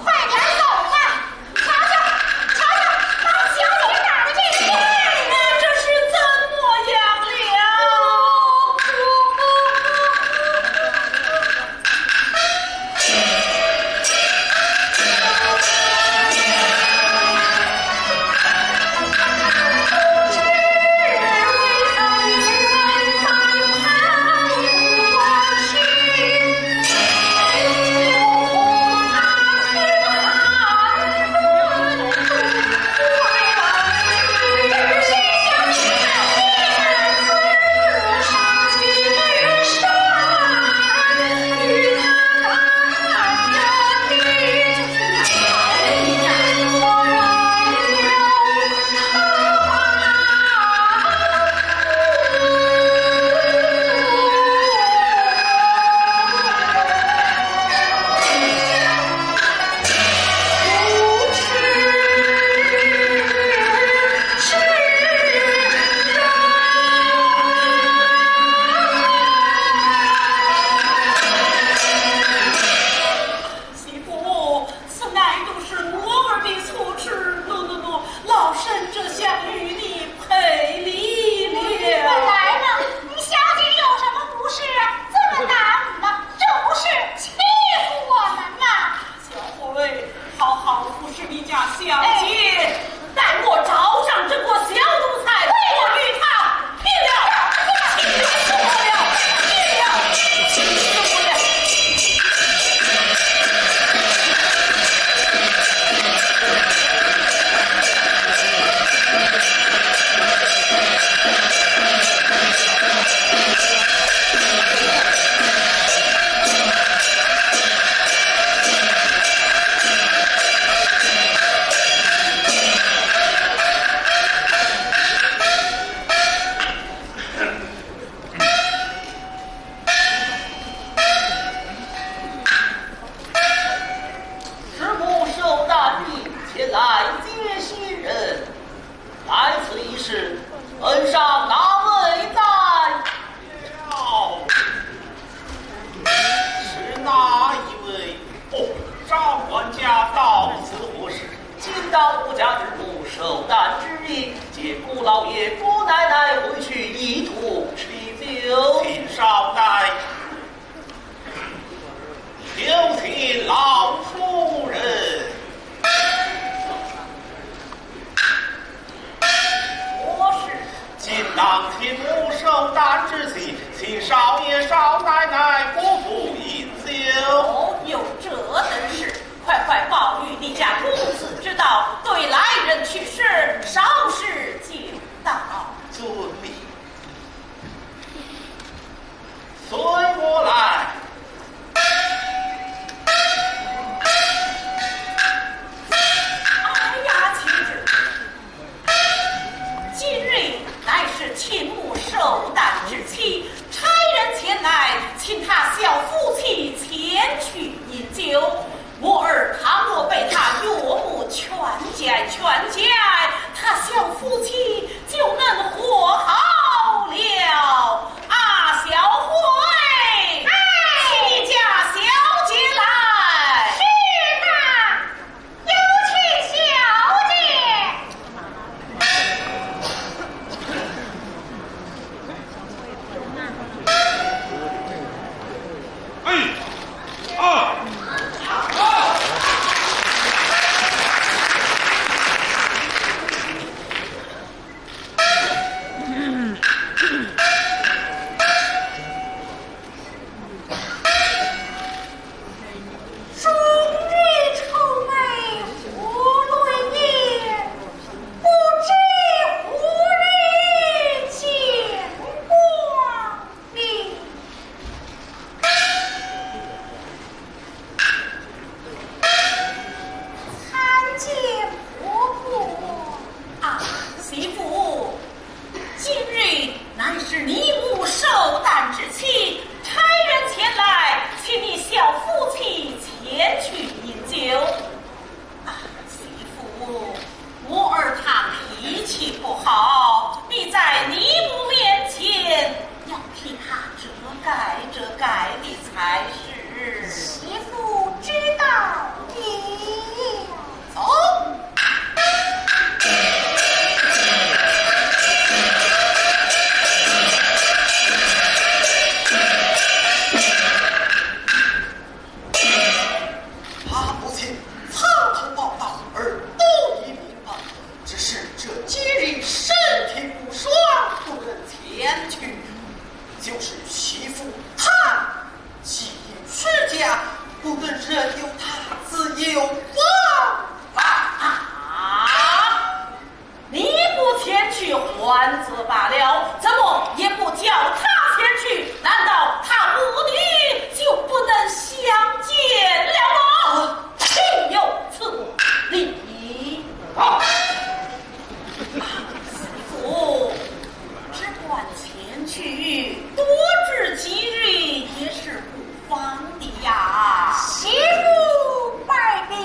快点走吧！瞧瞧，瞧瞧，把小姐打的这个样儿，这是怎么样了？媳妇，此乃都是我儿的错处，喏，喏，喏，老身这厢与你赔礼了。你本来嘛，你小姐有什么不是啊？这么打你呢，这不是气死我们吗？小慧，好好服侍你家小姐。哎。 待我找上这个小奴才，我与他拼了！拼死我了！拼了！拼死我了！师母寿诞，前来接新人。来此一事，门上哪位在？ 是哪一位？哦，张管家到此何事？今当我家主母寿诞之日，见姑老爷、姑奶奶回去一同吃酒。请稍待。有请老夫人。 何事？今当亲母寿诞之际，请少爷少奶奶过府饮酒。哦，有这等事，快快报与你家公子知道，对来人去时，稍事就到。遵命。 随我来。哎呀，贤侄，今日乃是亲母寿诞之期，差人前来，请他小夫妻前去饮酒。 我儿倘若被他岳母劝解劝解，他小夫妻不好，你在尼姑面前要替她遮盖遮盖的才是。媳妇知道了。走。他母亲参透宝刀，耳朵也明白，只是这几日身体无爽，不能前去。就是媳妇她既已出嫁，不能任由她自由往返。啊！你不前去还则罢了，怎么也不叫她前去？难道她和你就不能相见了吗？岂有此理！啊，媳妇，只管前去，多住几日也是不妨的呀。媳妇拜别。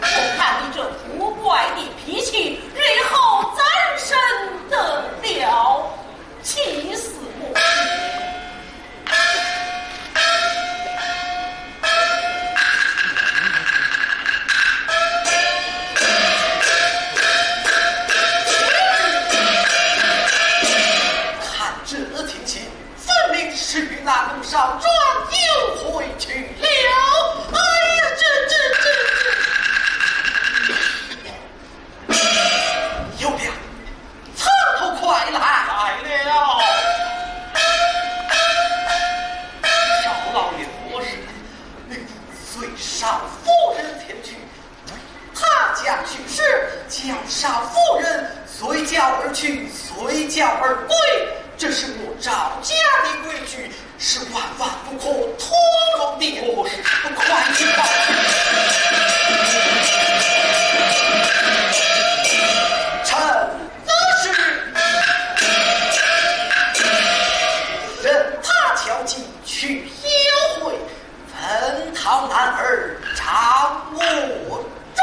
我看你这古怪的脾气，日后怎生得了？气死我了！看这情形，分明是与那路上庄有会去了。哎呀，这，这，这，这。有了，参头快来！来了。少老爷何事？随少夫人前去。 他家去时，叫少夫人随轿而去，随轿而归，这是我赵家的规矩，是万万不可通融的。哦，是，是。快去报去。臣遵旨。任他叫妓去幽会， 文韬男儿掌我中。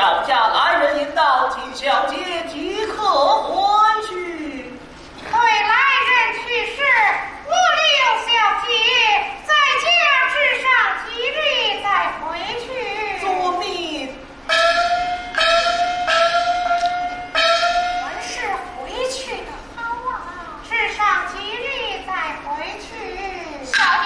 小家来人已到，请小姐即刻回去。对来人去说，我留小姐在家住上几日再回去。遵命。还是回去的好啊。住上几日再回去。小姐。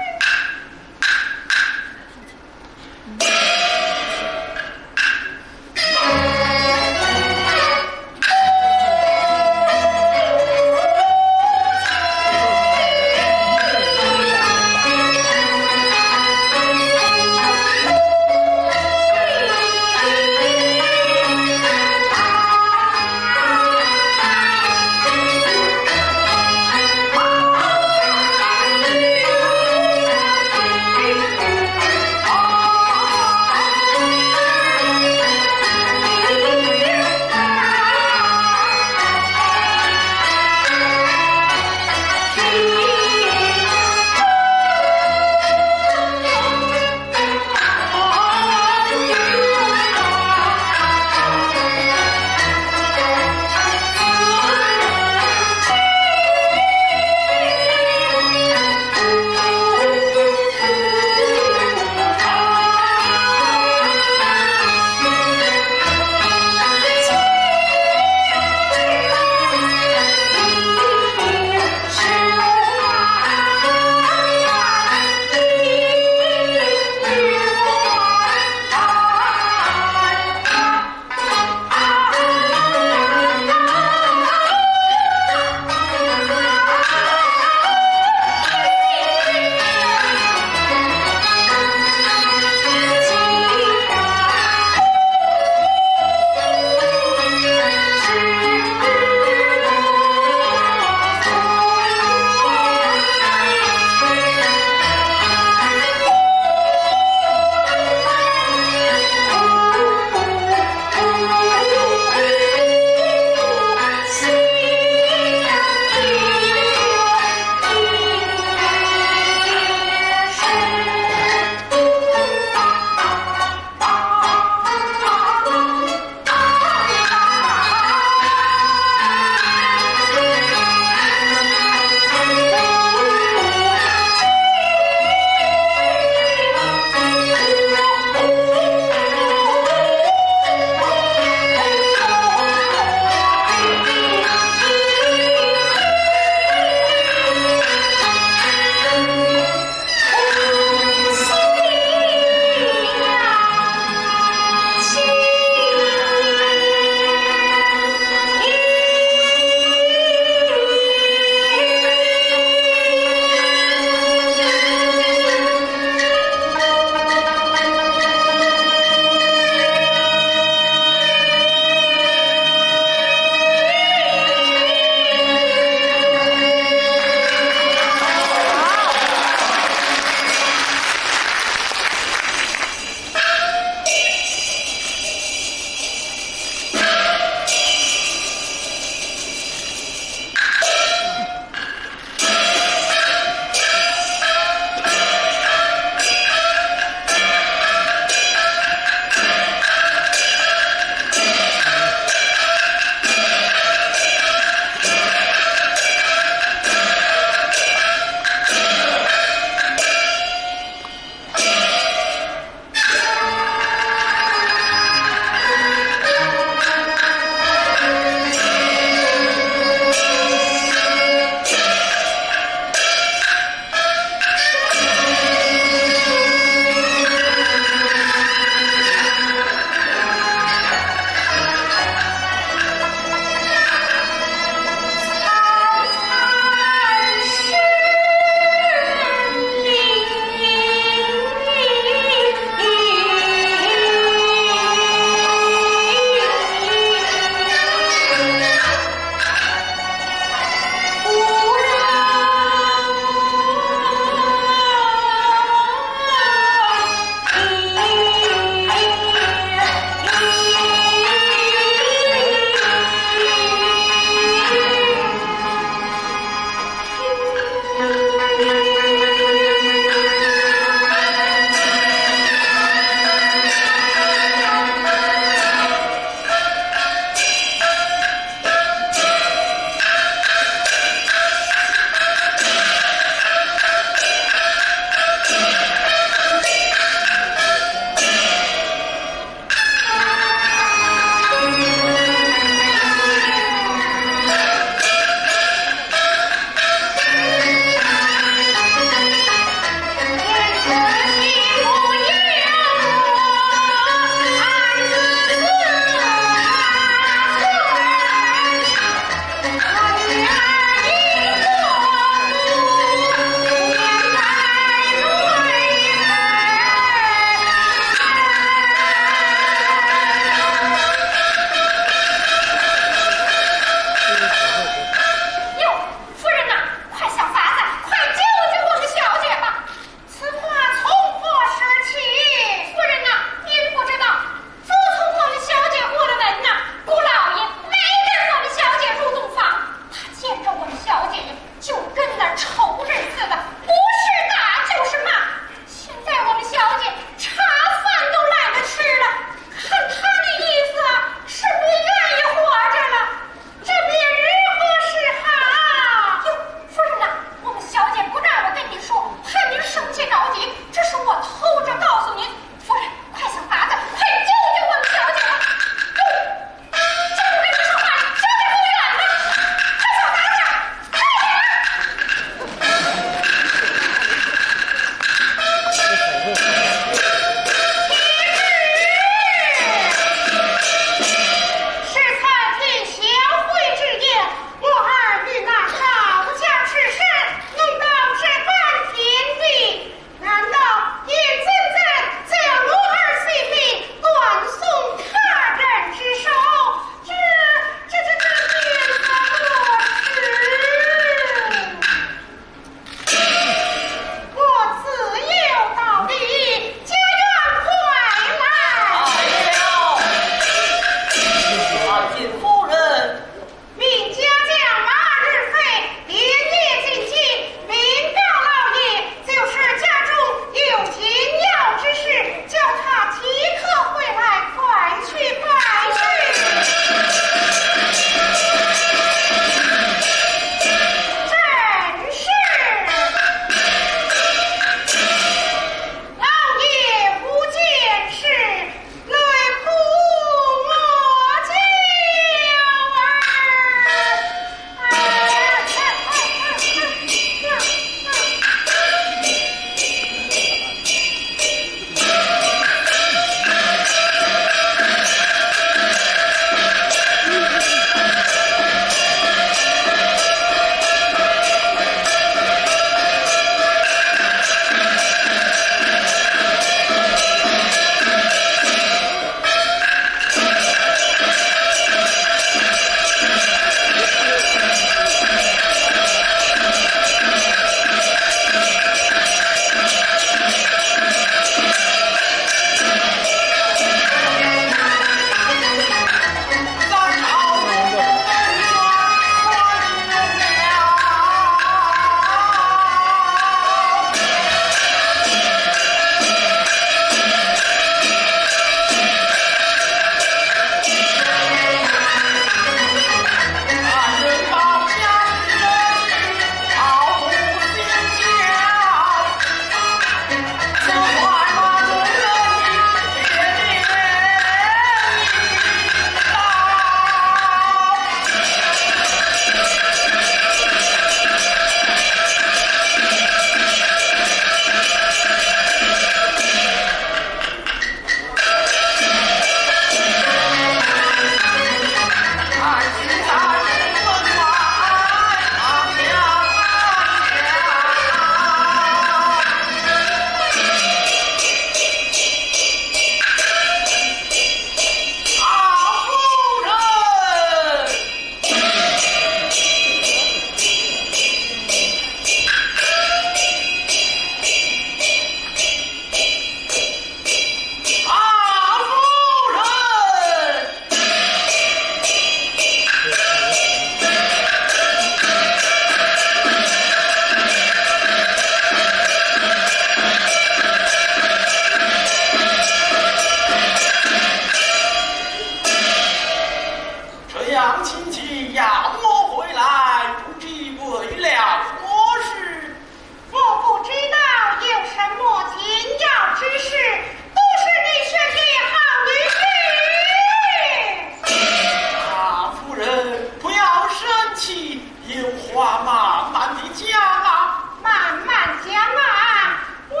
起，有话慢慢地讲啊。慢慢讲啊，我儿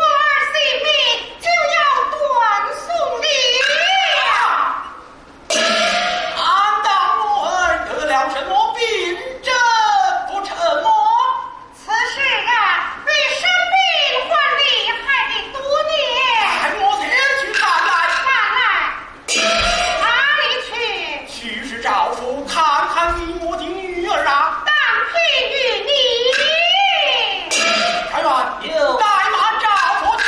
性命就要断送了。难道我儿得了什么病症不成么？ 此事啊，比生病还厉害得多呢。待我前去看来。慢来，哪里去？去是赵府看看你我的女儿啊。当即与你。柴元，有。带马赵府去。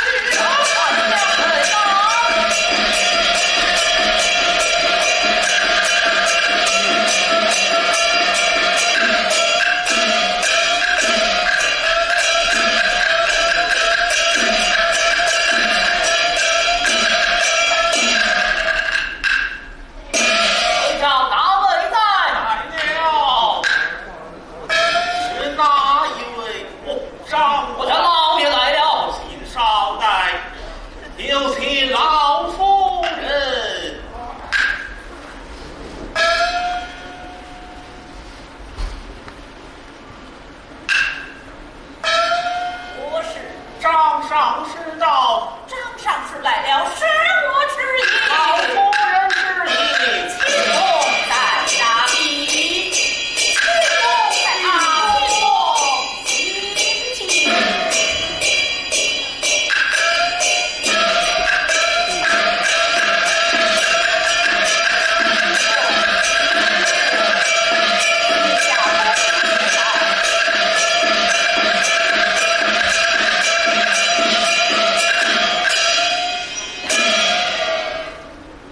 找哪位在？来了。是哪一位？我找，我家老爷来了。请稍待，有请老夫人。 我是张尚书到。张尚书来了，是我之意。老夫人之意。请公在哪里？请公在哪里？请公请进。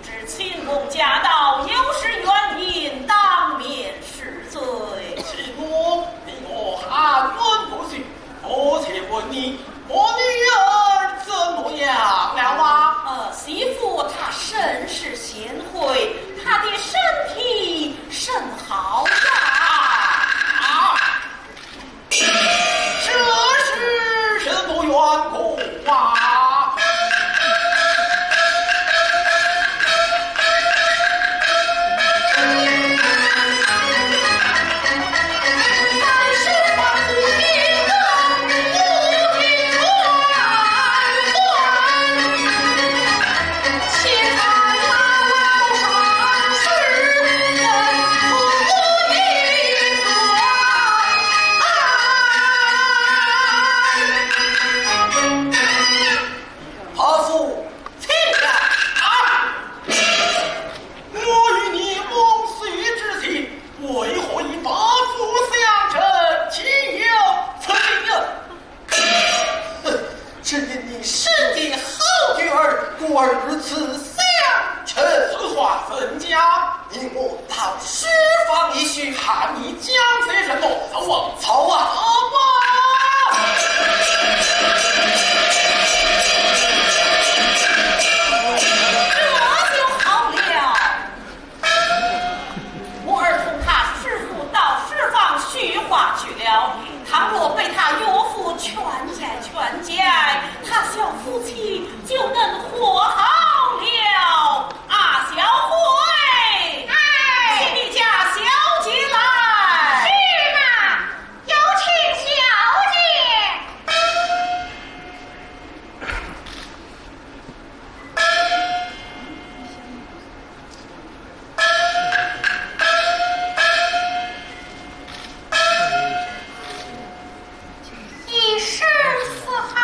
知亲公驾到，有失远迎，当面恕罪。亲公，你我含冤不诉，我且问你，我女儿怎么样了啊？呃，媳妇她甚是贤惠，她的身体甚好呀。啊，啊， 这是什么缘故啊？伯父，请讲。啊！我与你翁婿之情，为何以伯父相称？岂有此理！哼，只因你生的好女儿，故而如此相称。此话怎讲？ 你我到书房一叙。喊你讲些什么？走啊，走啊，走啊！这就好了。我儿同他师父到书房叙话去了，倘若被他岳父劝解劝解，他小夫妻就能和好了。 啊，小慧，哎，请你家小姐来。是嘛，有请小姐。一声四喊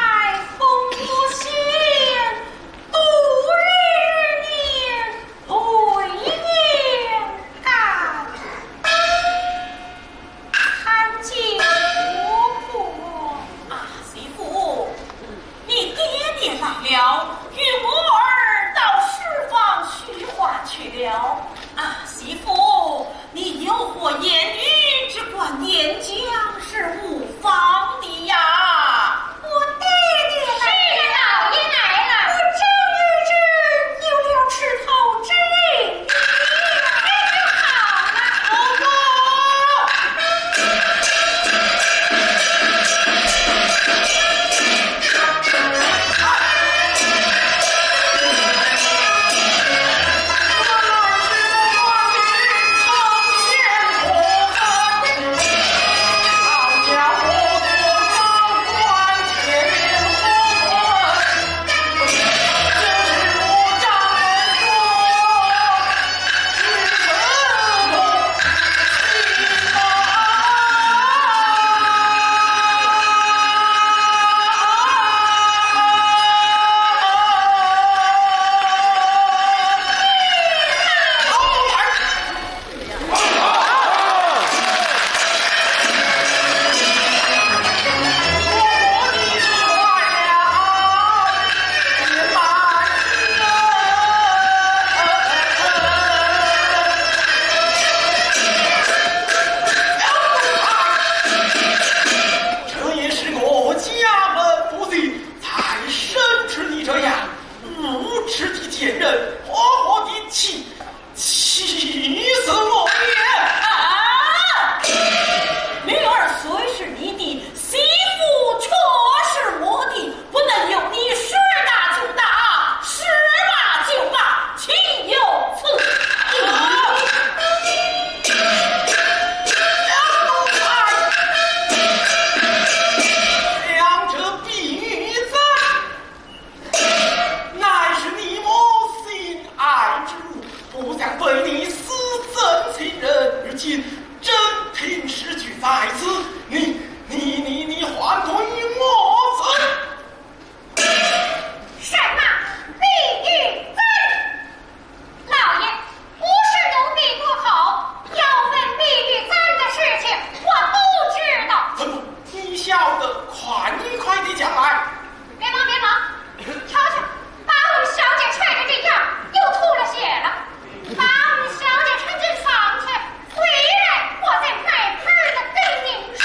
太子，你你你你还对我怎？什么碧玉簪？老爷，不是奴婢不好，要问碧玉簪的事情，我都知道。怎么？你晓得？快你快地讲来！别忙别忙，瞧瞧，把我们小姐摔成这样，又吐了血了。把我们小姐搀进房去，回来我再卖盆儿的跟您说。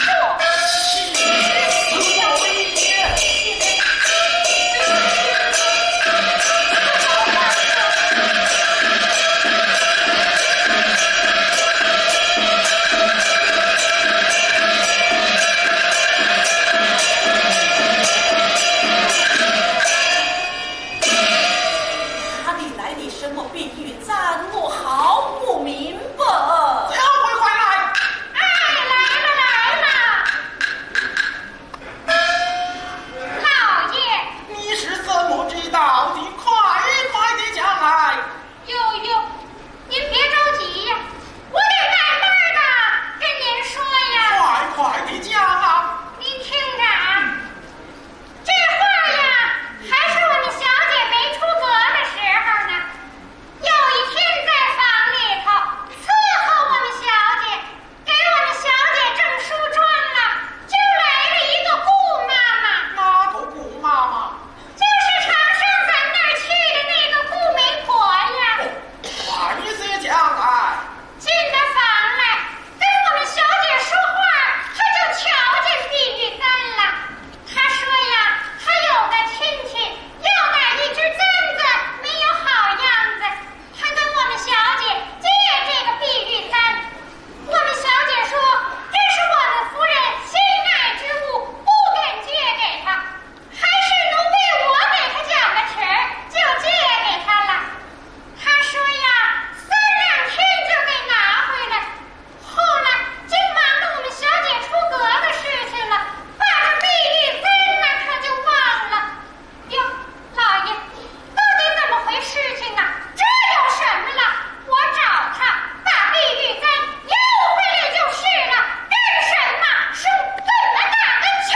哪里来的什么碧玉簪？我好不明白。快快来！哎，来了，来了。老爷，你是怎么知道的？快快地讲来。哟哟，您别着急呀，我得慢慢地跟您说呀。快快地讲啊！您听着啊，这话呀，还是我们小姐没出阁的时候呢。有一天在房里头伺候我们小姐，给我们小姐正梳妆了，就来了一个顾妈妈。哪个顾妈妈？就是常上咱那儿去的那个顾媒婆呀。快些讲来。进了房来，跟我们小姐说话，她就瞧见碧玉簪了。她说呀，她有个亲戚要打一只簪子，没有好样子，她跟我们小姐借这个碧玉簪。我们小姐说，这是我们夫人心爱之物，不敢借给她。还是奴婢我给她讲个情儿，就借给她了。她说呀，三两天就给拿回来。后来，竟忙着我们小姐出阁的事情了，把这碧玉簪呢，可就忘了。哟，老爷，到底怎么回事情啊？这有什么了？我找她，把碧玉簪要回来就是了，干什么？是怎么打个气？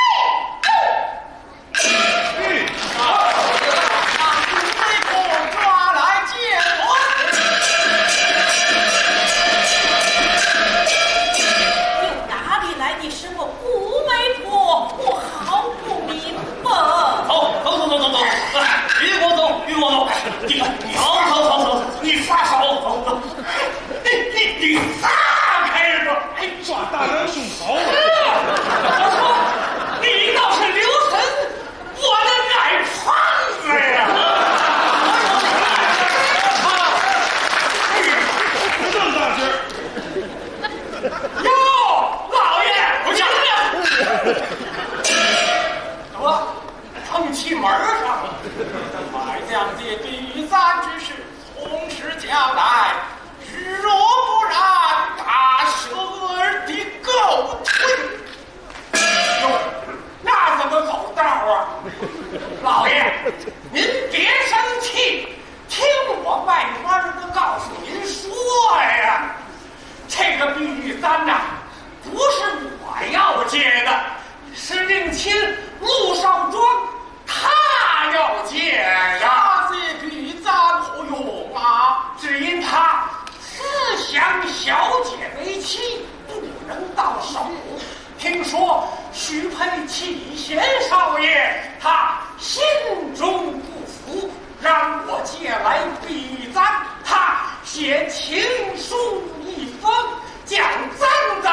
又哪里来的什么顾媒婆？我好不明白。走走走走走走，哎，与我走，与我走。你走走走走走，你撒手。走走，你你你撒开吧。哎，抓大梁兄。 好了，我说，你倒是留神，我的矮胖子呀！这么大劲儿。哟，老爷，回家。怎么，碰气门儿上了？百将借碧玉簪之事，从实讲来， 如若不然，打折儿的狗腿。哟，那怎么走道啊？老爷，您别生气，听我慢慢的告诉您说呀。这个碧玉簪呐，不是我要借的，是令亲陆少庄 他要借呀。他借碧簪何用啊？只因他思想小姐为妻，不能到手。听说许配启贤少爷，他心中不服，让我借来碧簪，他写情书一封，将簪子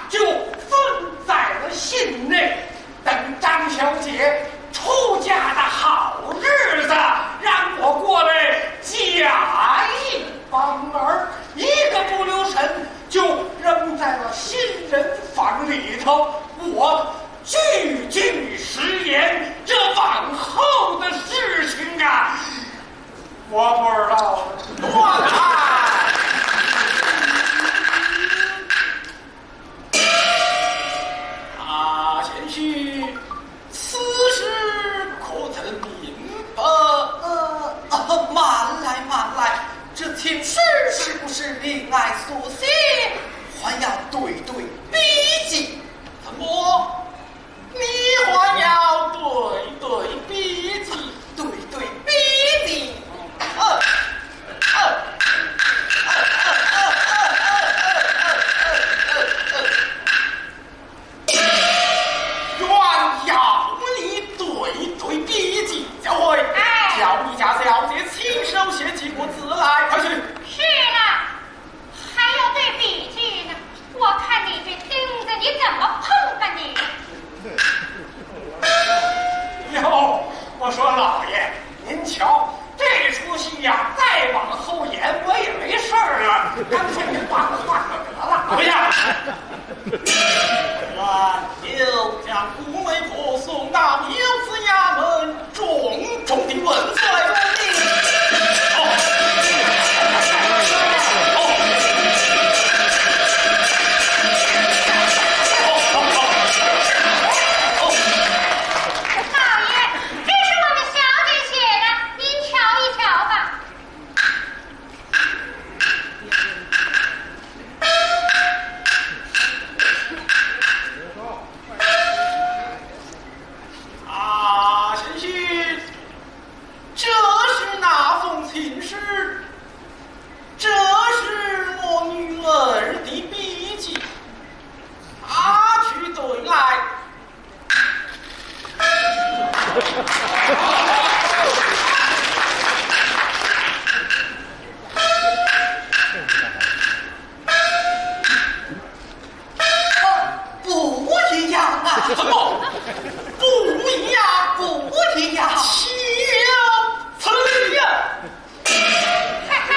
就封在了信内。 等张小姐出嫁的好日子，让我过来假意帮儿，一个不留神就扔在了新人房里头。我句句实言，这往后的事情啊，我不知道了。我看 啊，贤婿，此事可曾明白？呃，慢来，慢来，这亲事是不是令爱所写，还要对对比比。然后将顾媒婆送到မြို့司衙门，重重地问罪。好，好，好，好，好。老爷，这是我们小姐写的，您瞧一瞧吧。 啊，贤婿，这是哪封情书？这是我女儿的笔迹，拿去对来。 不一样啊！怎么不一样？不一样！岂有此理呀！嘿嘿，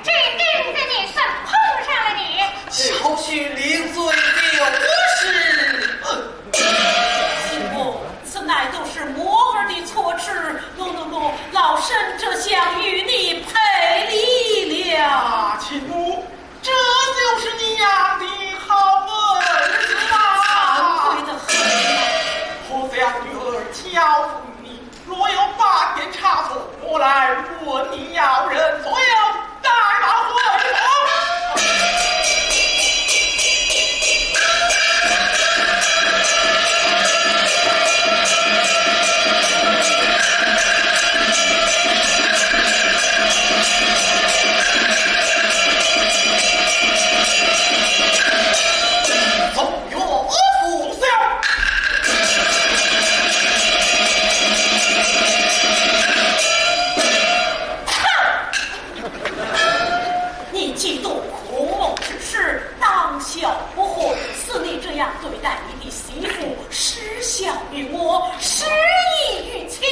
这钉子你算碰上了你！小婿领罪就是。嗯，不，此乃都是母儿的错痴。喏喏喏，老身这厢与你赔礼了。啊，亲母， 这就是你养的好儿子吗？惭愧得很。我将女儿交付于你，若有半点差错，我来问你要认罪，带马回府。你既动孔孟之师，当效不会。似你这样对待你的媳妇，失孝于我，失义于妻，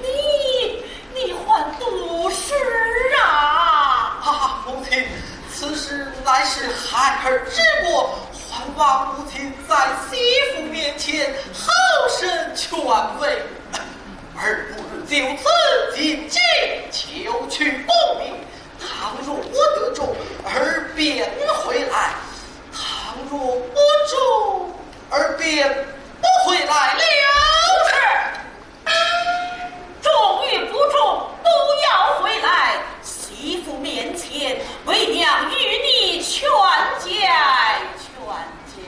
你 你还读书啊？啊，母亲，此事乃是孩儿之过，还望母亲在媳妇面前好生劝慰。儿不如就此进京，求取功名。倘若我得中，儿便回来；倘若不中，儿便不回来了。是。中与不中，都要回来。媳妇面前，为娘与你劝解劝解。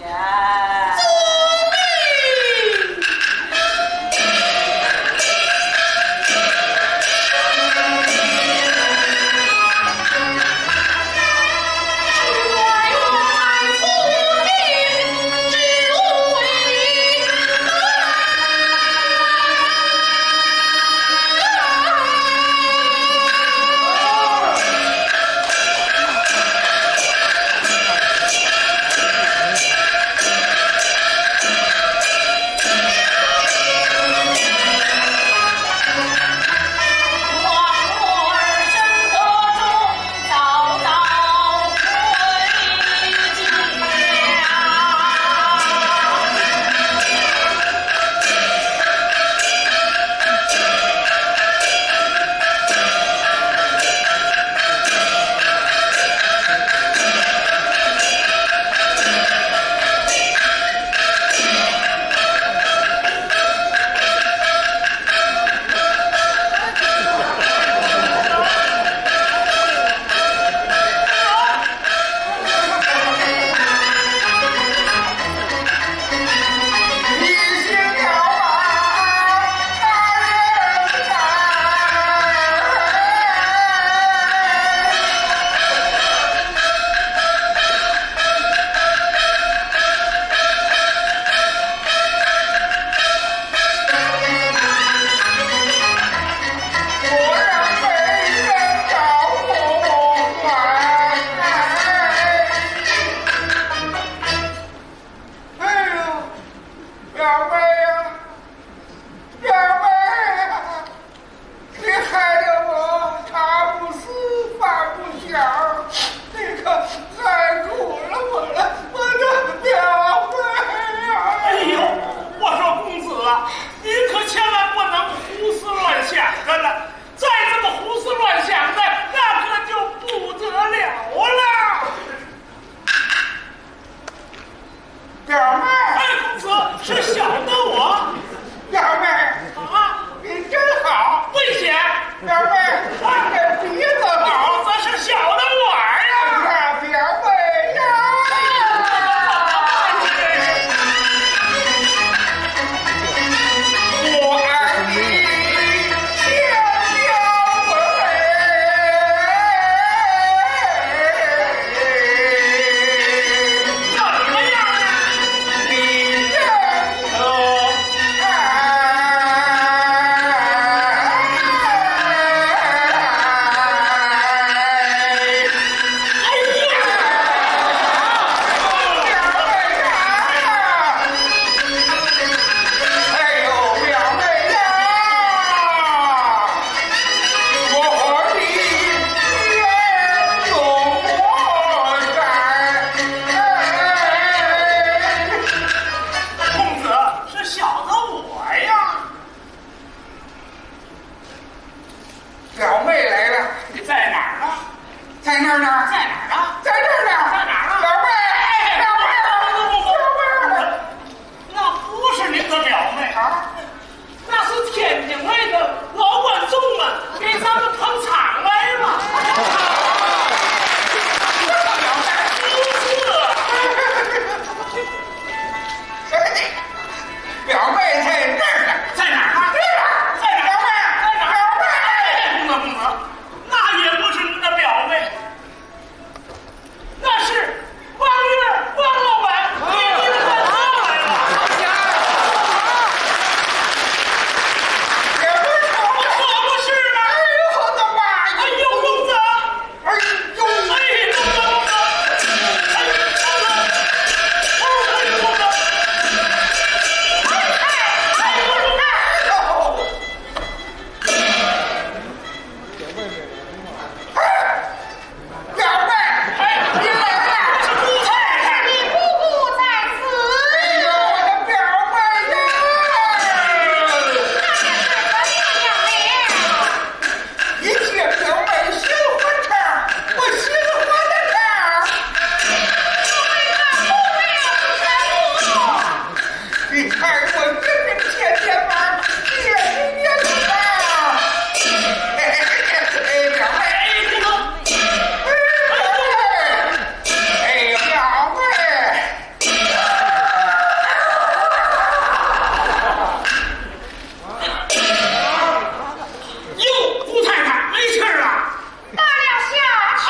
是小的我。表妹，啊，你真好。跪下。表妹，你的鼻子好。这是小的我呀。表妹呀。我爱你千条回。怎么样啊？ 你认可？哎呀！哎呦，表妹呀！ 我和你冤种不断。公子，是小的我呀。表妹来了。在哪儿呢？在那儿呢。在哪儿呢？在这儿呢。在哪儿呢？表妹，表妹，表妹。 那不是您的表妹啊，那是天津来的老观众们给咱们捧场来了。不是，表妹在这儿呢。在哪儿呢？在哪儿？在哪儿？表妹，表妹。哎，公子，公子，那也不是您的表妹。 那是王月，王老板，给您问好来了。也不是我，可不是呢。哎呦，我的妈呀！哎呦，公子！哎呦，哎，公子，公子！哎，公子！哎，公子！哎，哎，哎，公子！ 表妹，哎，你来了。你姑姑在此。哎呦，我的表妹呀！那是怎么样了？一见表妹心欢畅，我心欢的畅。不会吧，不会啊，不会啊。 你看我这个天天吧，天天吧。哎，表妹，哎，这个，哎，表妹，哎，表妹。哟，姑太太，没气儿了。 打了下去。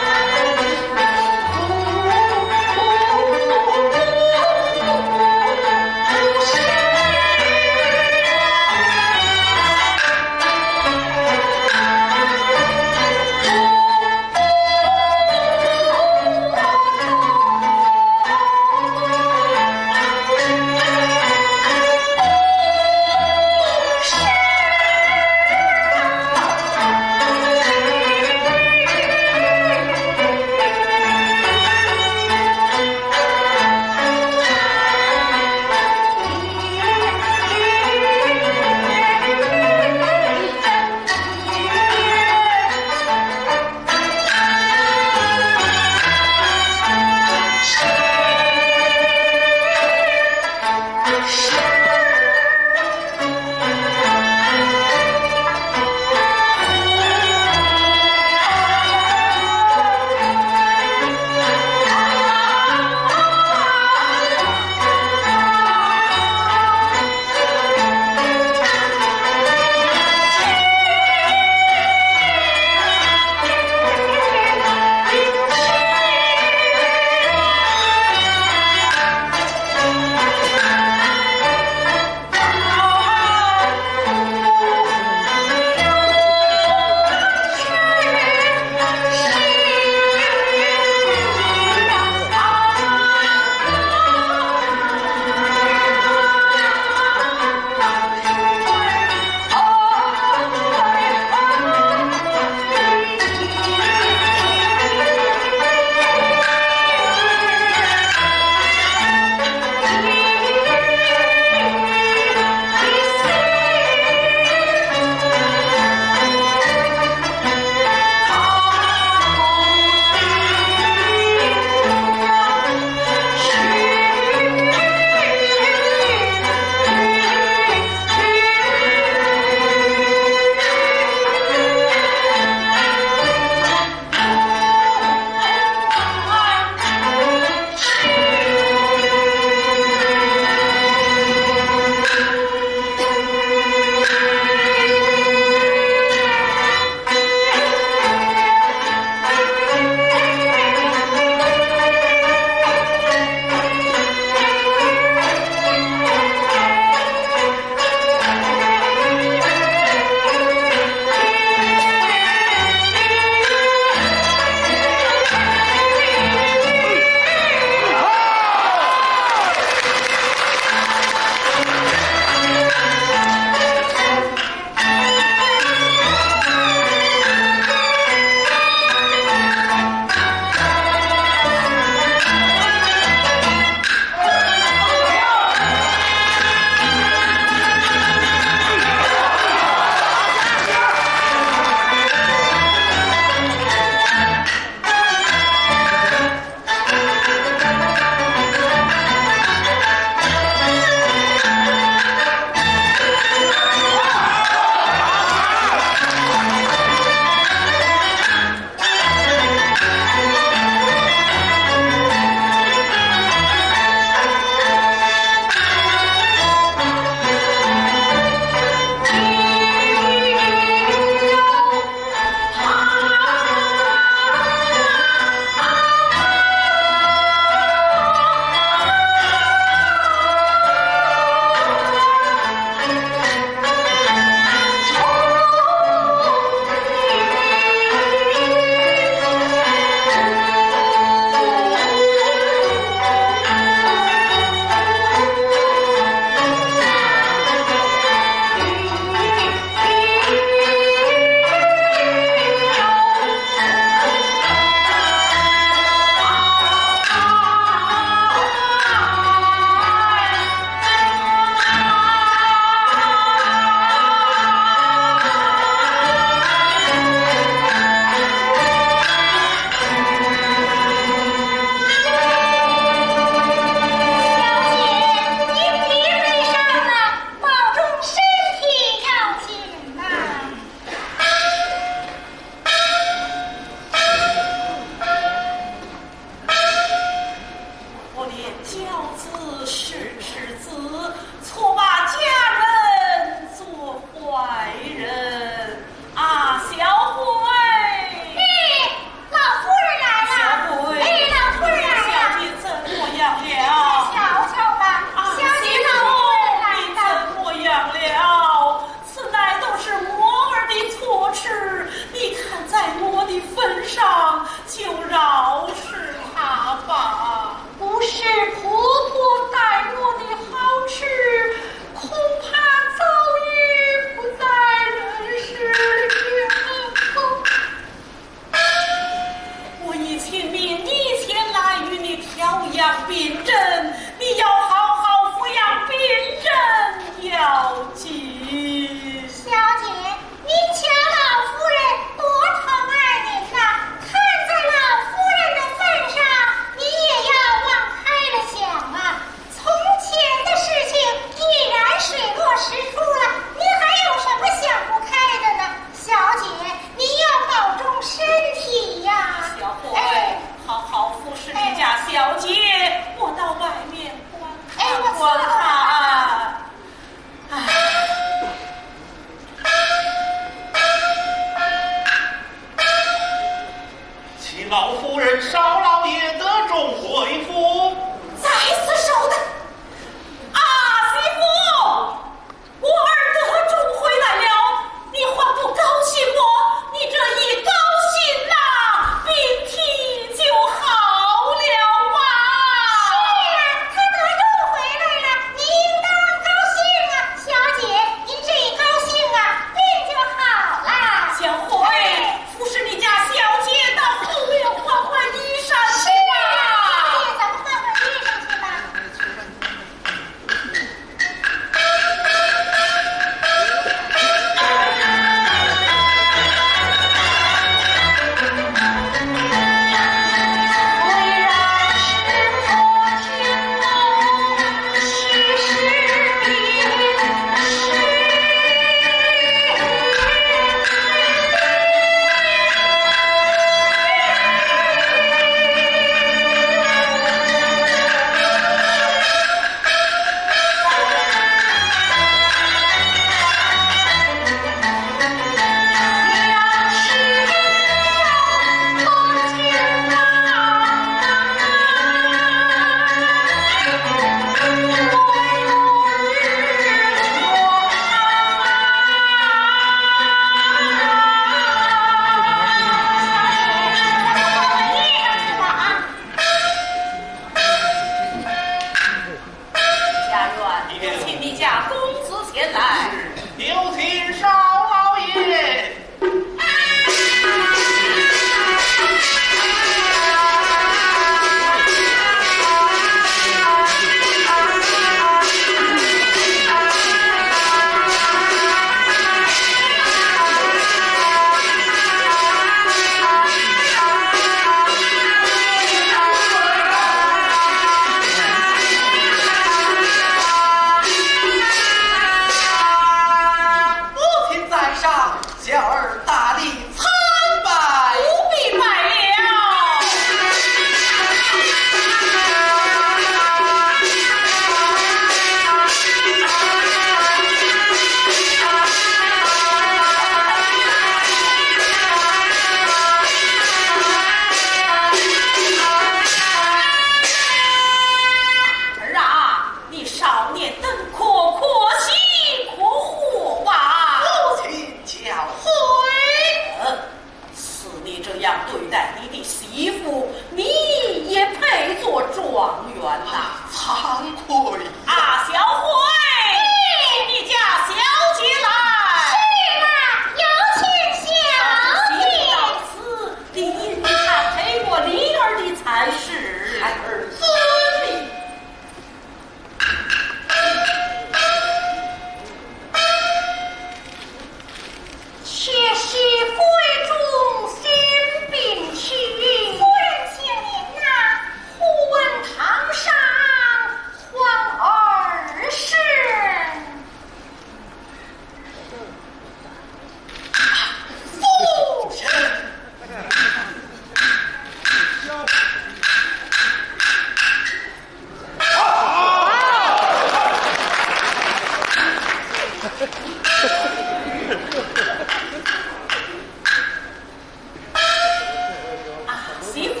啊，媳妇，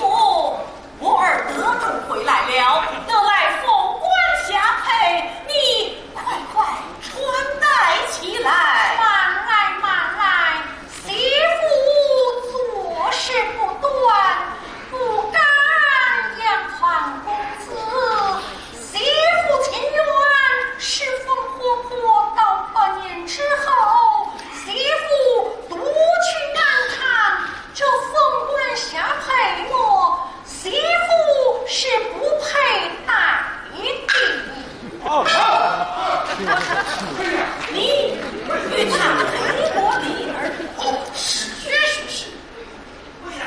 我儿得中回来了，得来封官下配，你快快穿戴起来。慢来，慢来，媳妇做事不端，不敢仰仗公子。 媳妇情愿侍奉婆婆到百年之后，媳妇独去安康，这封官下配我，媳妇是不配戴的。哦，你与他配我的儿，哦，是是是。 夫人，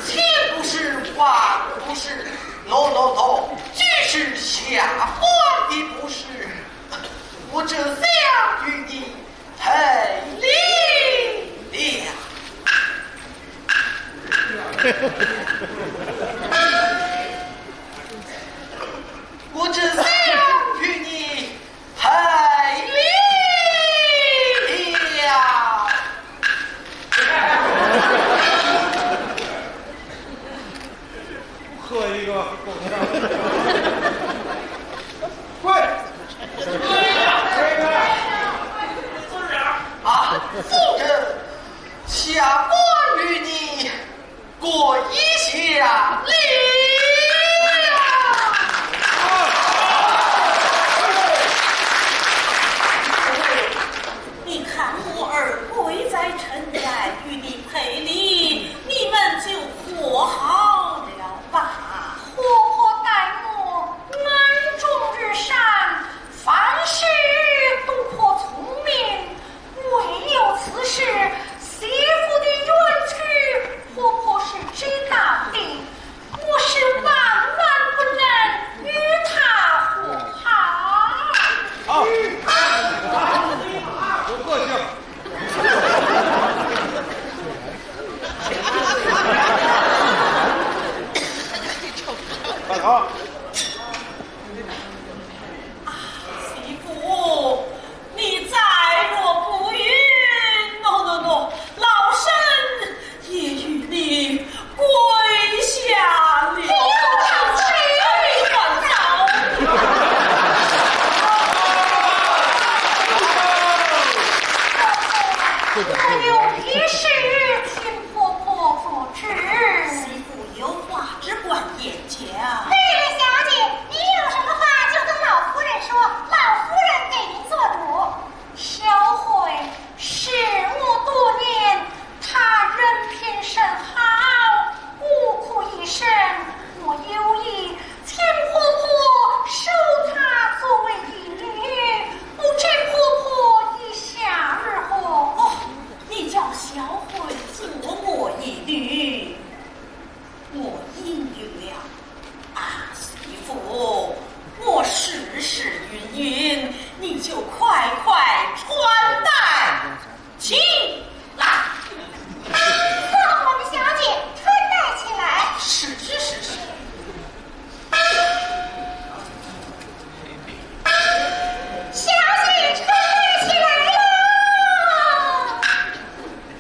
钱不是，话不是，no no no，这是下官的不是，我这厢与你赔礼了。我这厢与你 赔礼了。喝一个。跪。啊，夫人，下官与你 跪下了。你看我儿跪在尘埃，与你赔礼，你们就和好了吧。婆婆待我恩重如山，凡事都可从命， 唯有此事，媳妇的冤屈，婆婆是知道的，我是万万不能与她和好。好，有个性。快跑！啊，媳妇， 你再若不允，喏喏喏，老身也与你跪下了。哎呦，老身！哎，乱糟！我有一事请婆婆做主。媳妇有话只管言讲。对了，小姐，你有什么话就跟老夫人说，老夫人给您做主。 小慧侍我多年，她人品甚好，孤苦一生，我有意请婆婆收她作为义女，不知婆婆意下如何？哦，你叫小慧做我义女， 我应允了。啊，媳妇，我事事允允，你就快快穿戴起来。送我们小姐穿戴起来。是是是是。 小姐穿戴起来了。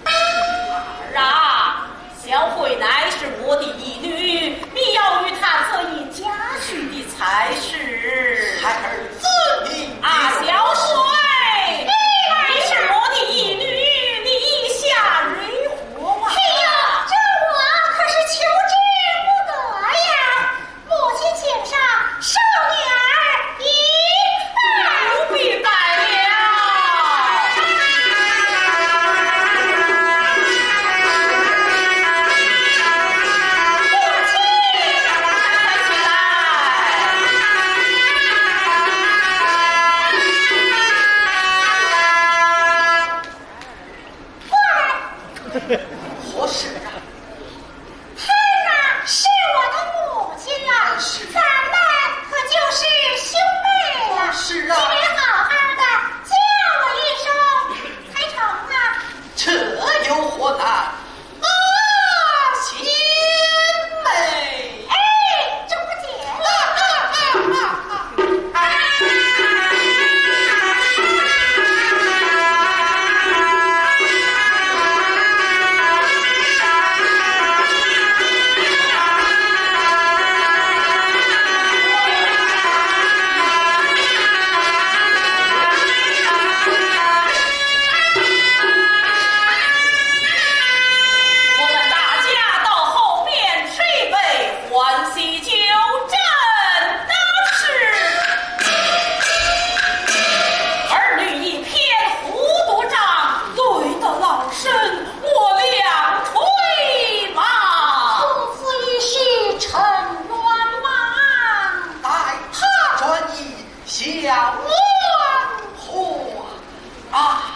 儿啊，小慧乃是我的义女，你要与她做一家婿的差事。孩儿遵命。啊，小慧，你是我的义女，你意下如何啊？哎呦，这我可是求之不得呀。 母亲请上，受女儿一拜。不必拜了。母亲。过来。何事啊？ 她那是我的母亲了，是。咱们可就是兄妹了。是啊。你得好好地叫我一声，才成啊。这有何难？啊，贤妹。哎，这不简单。嚯啊！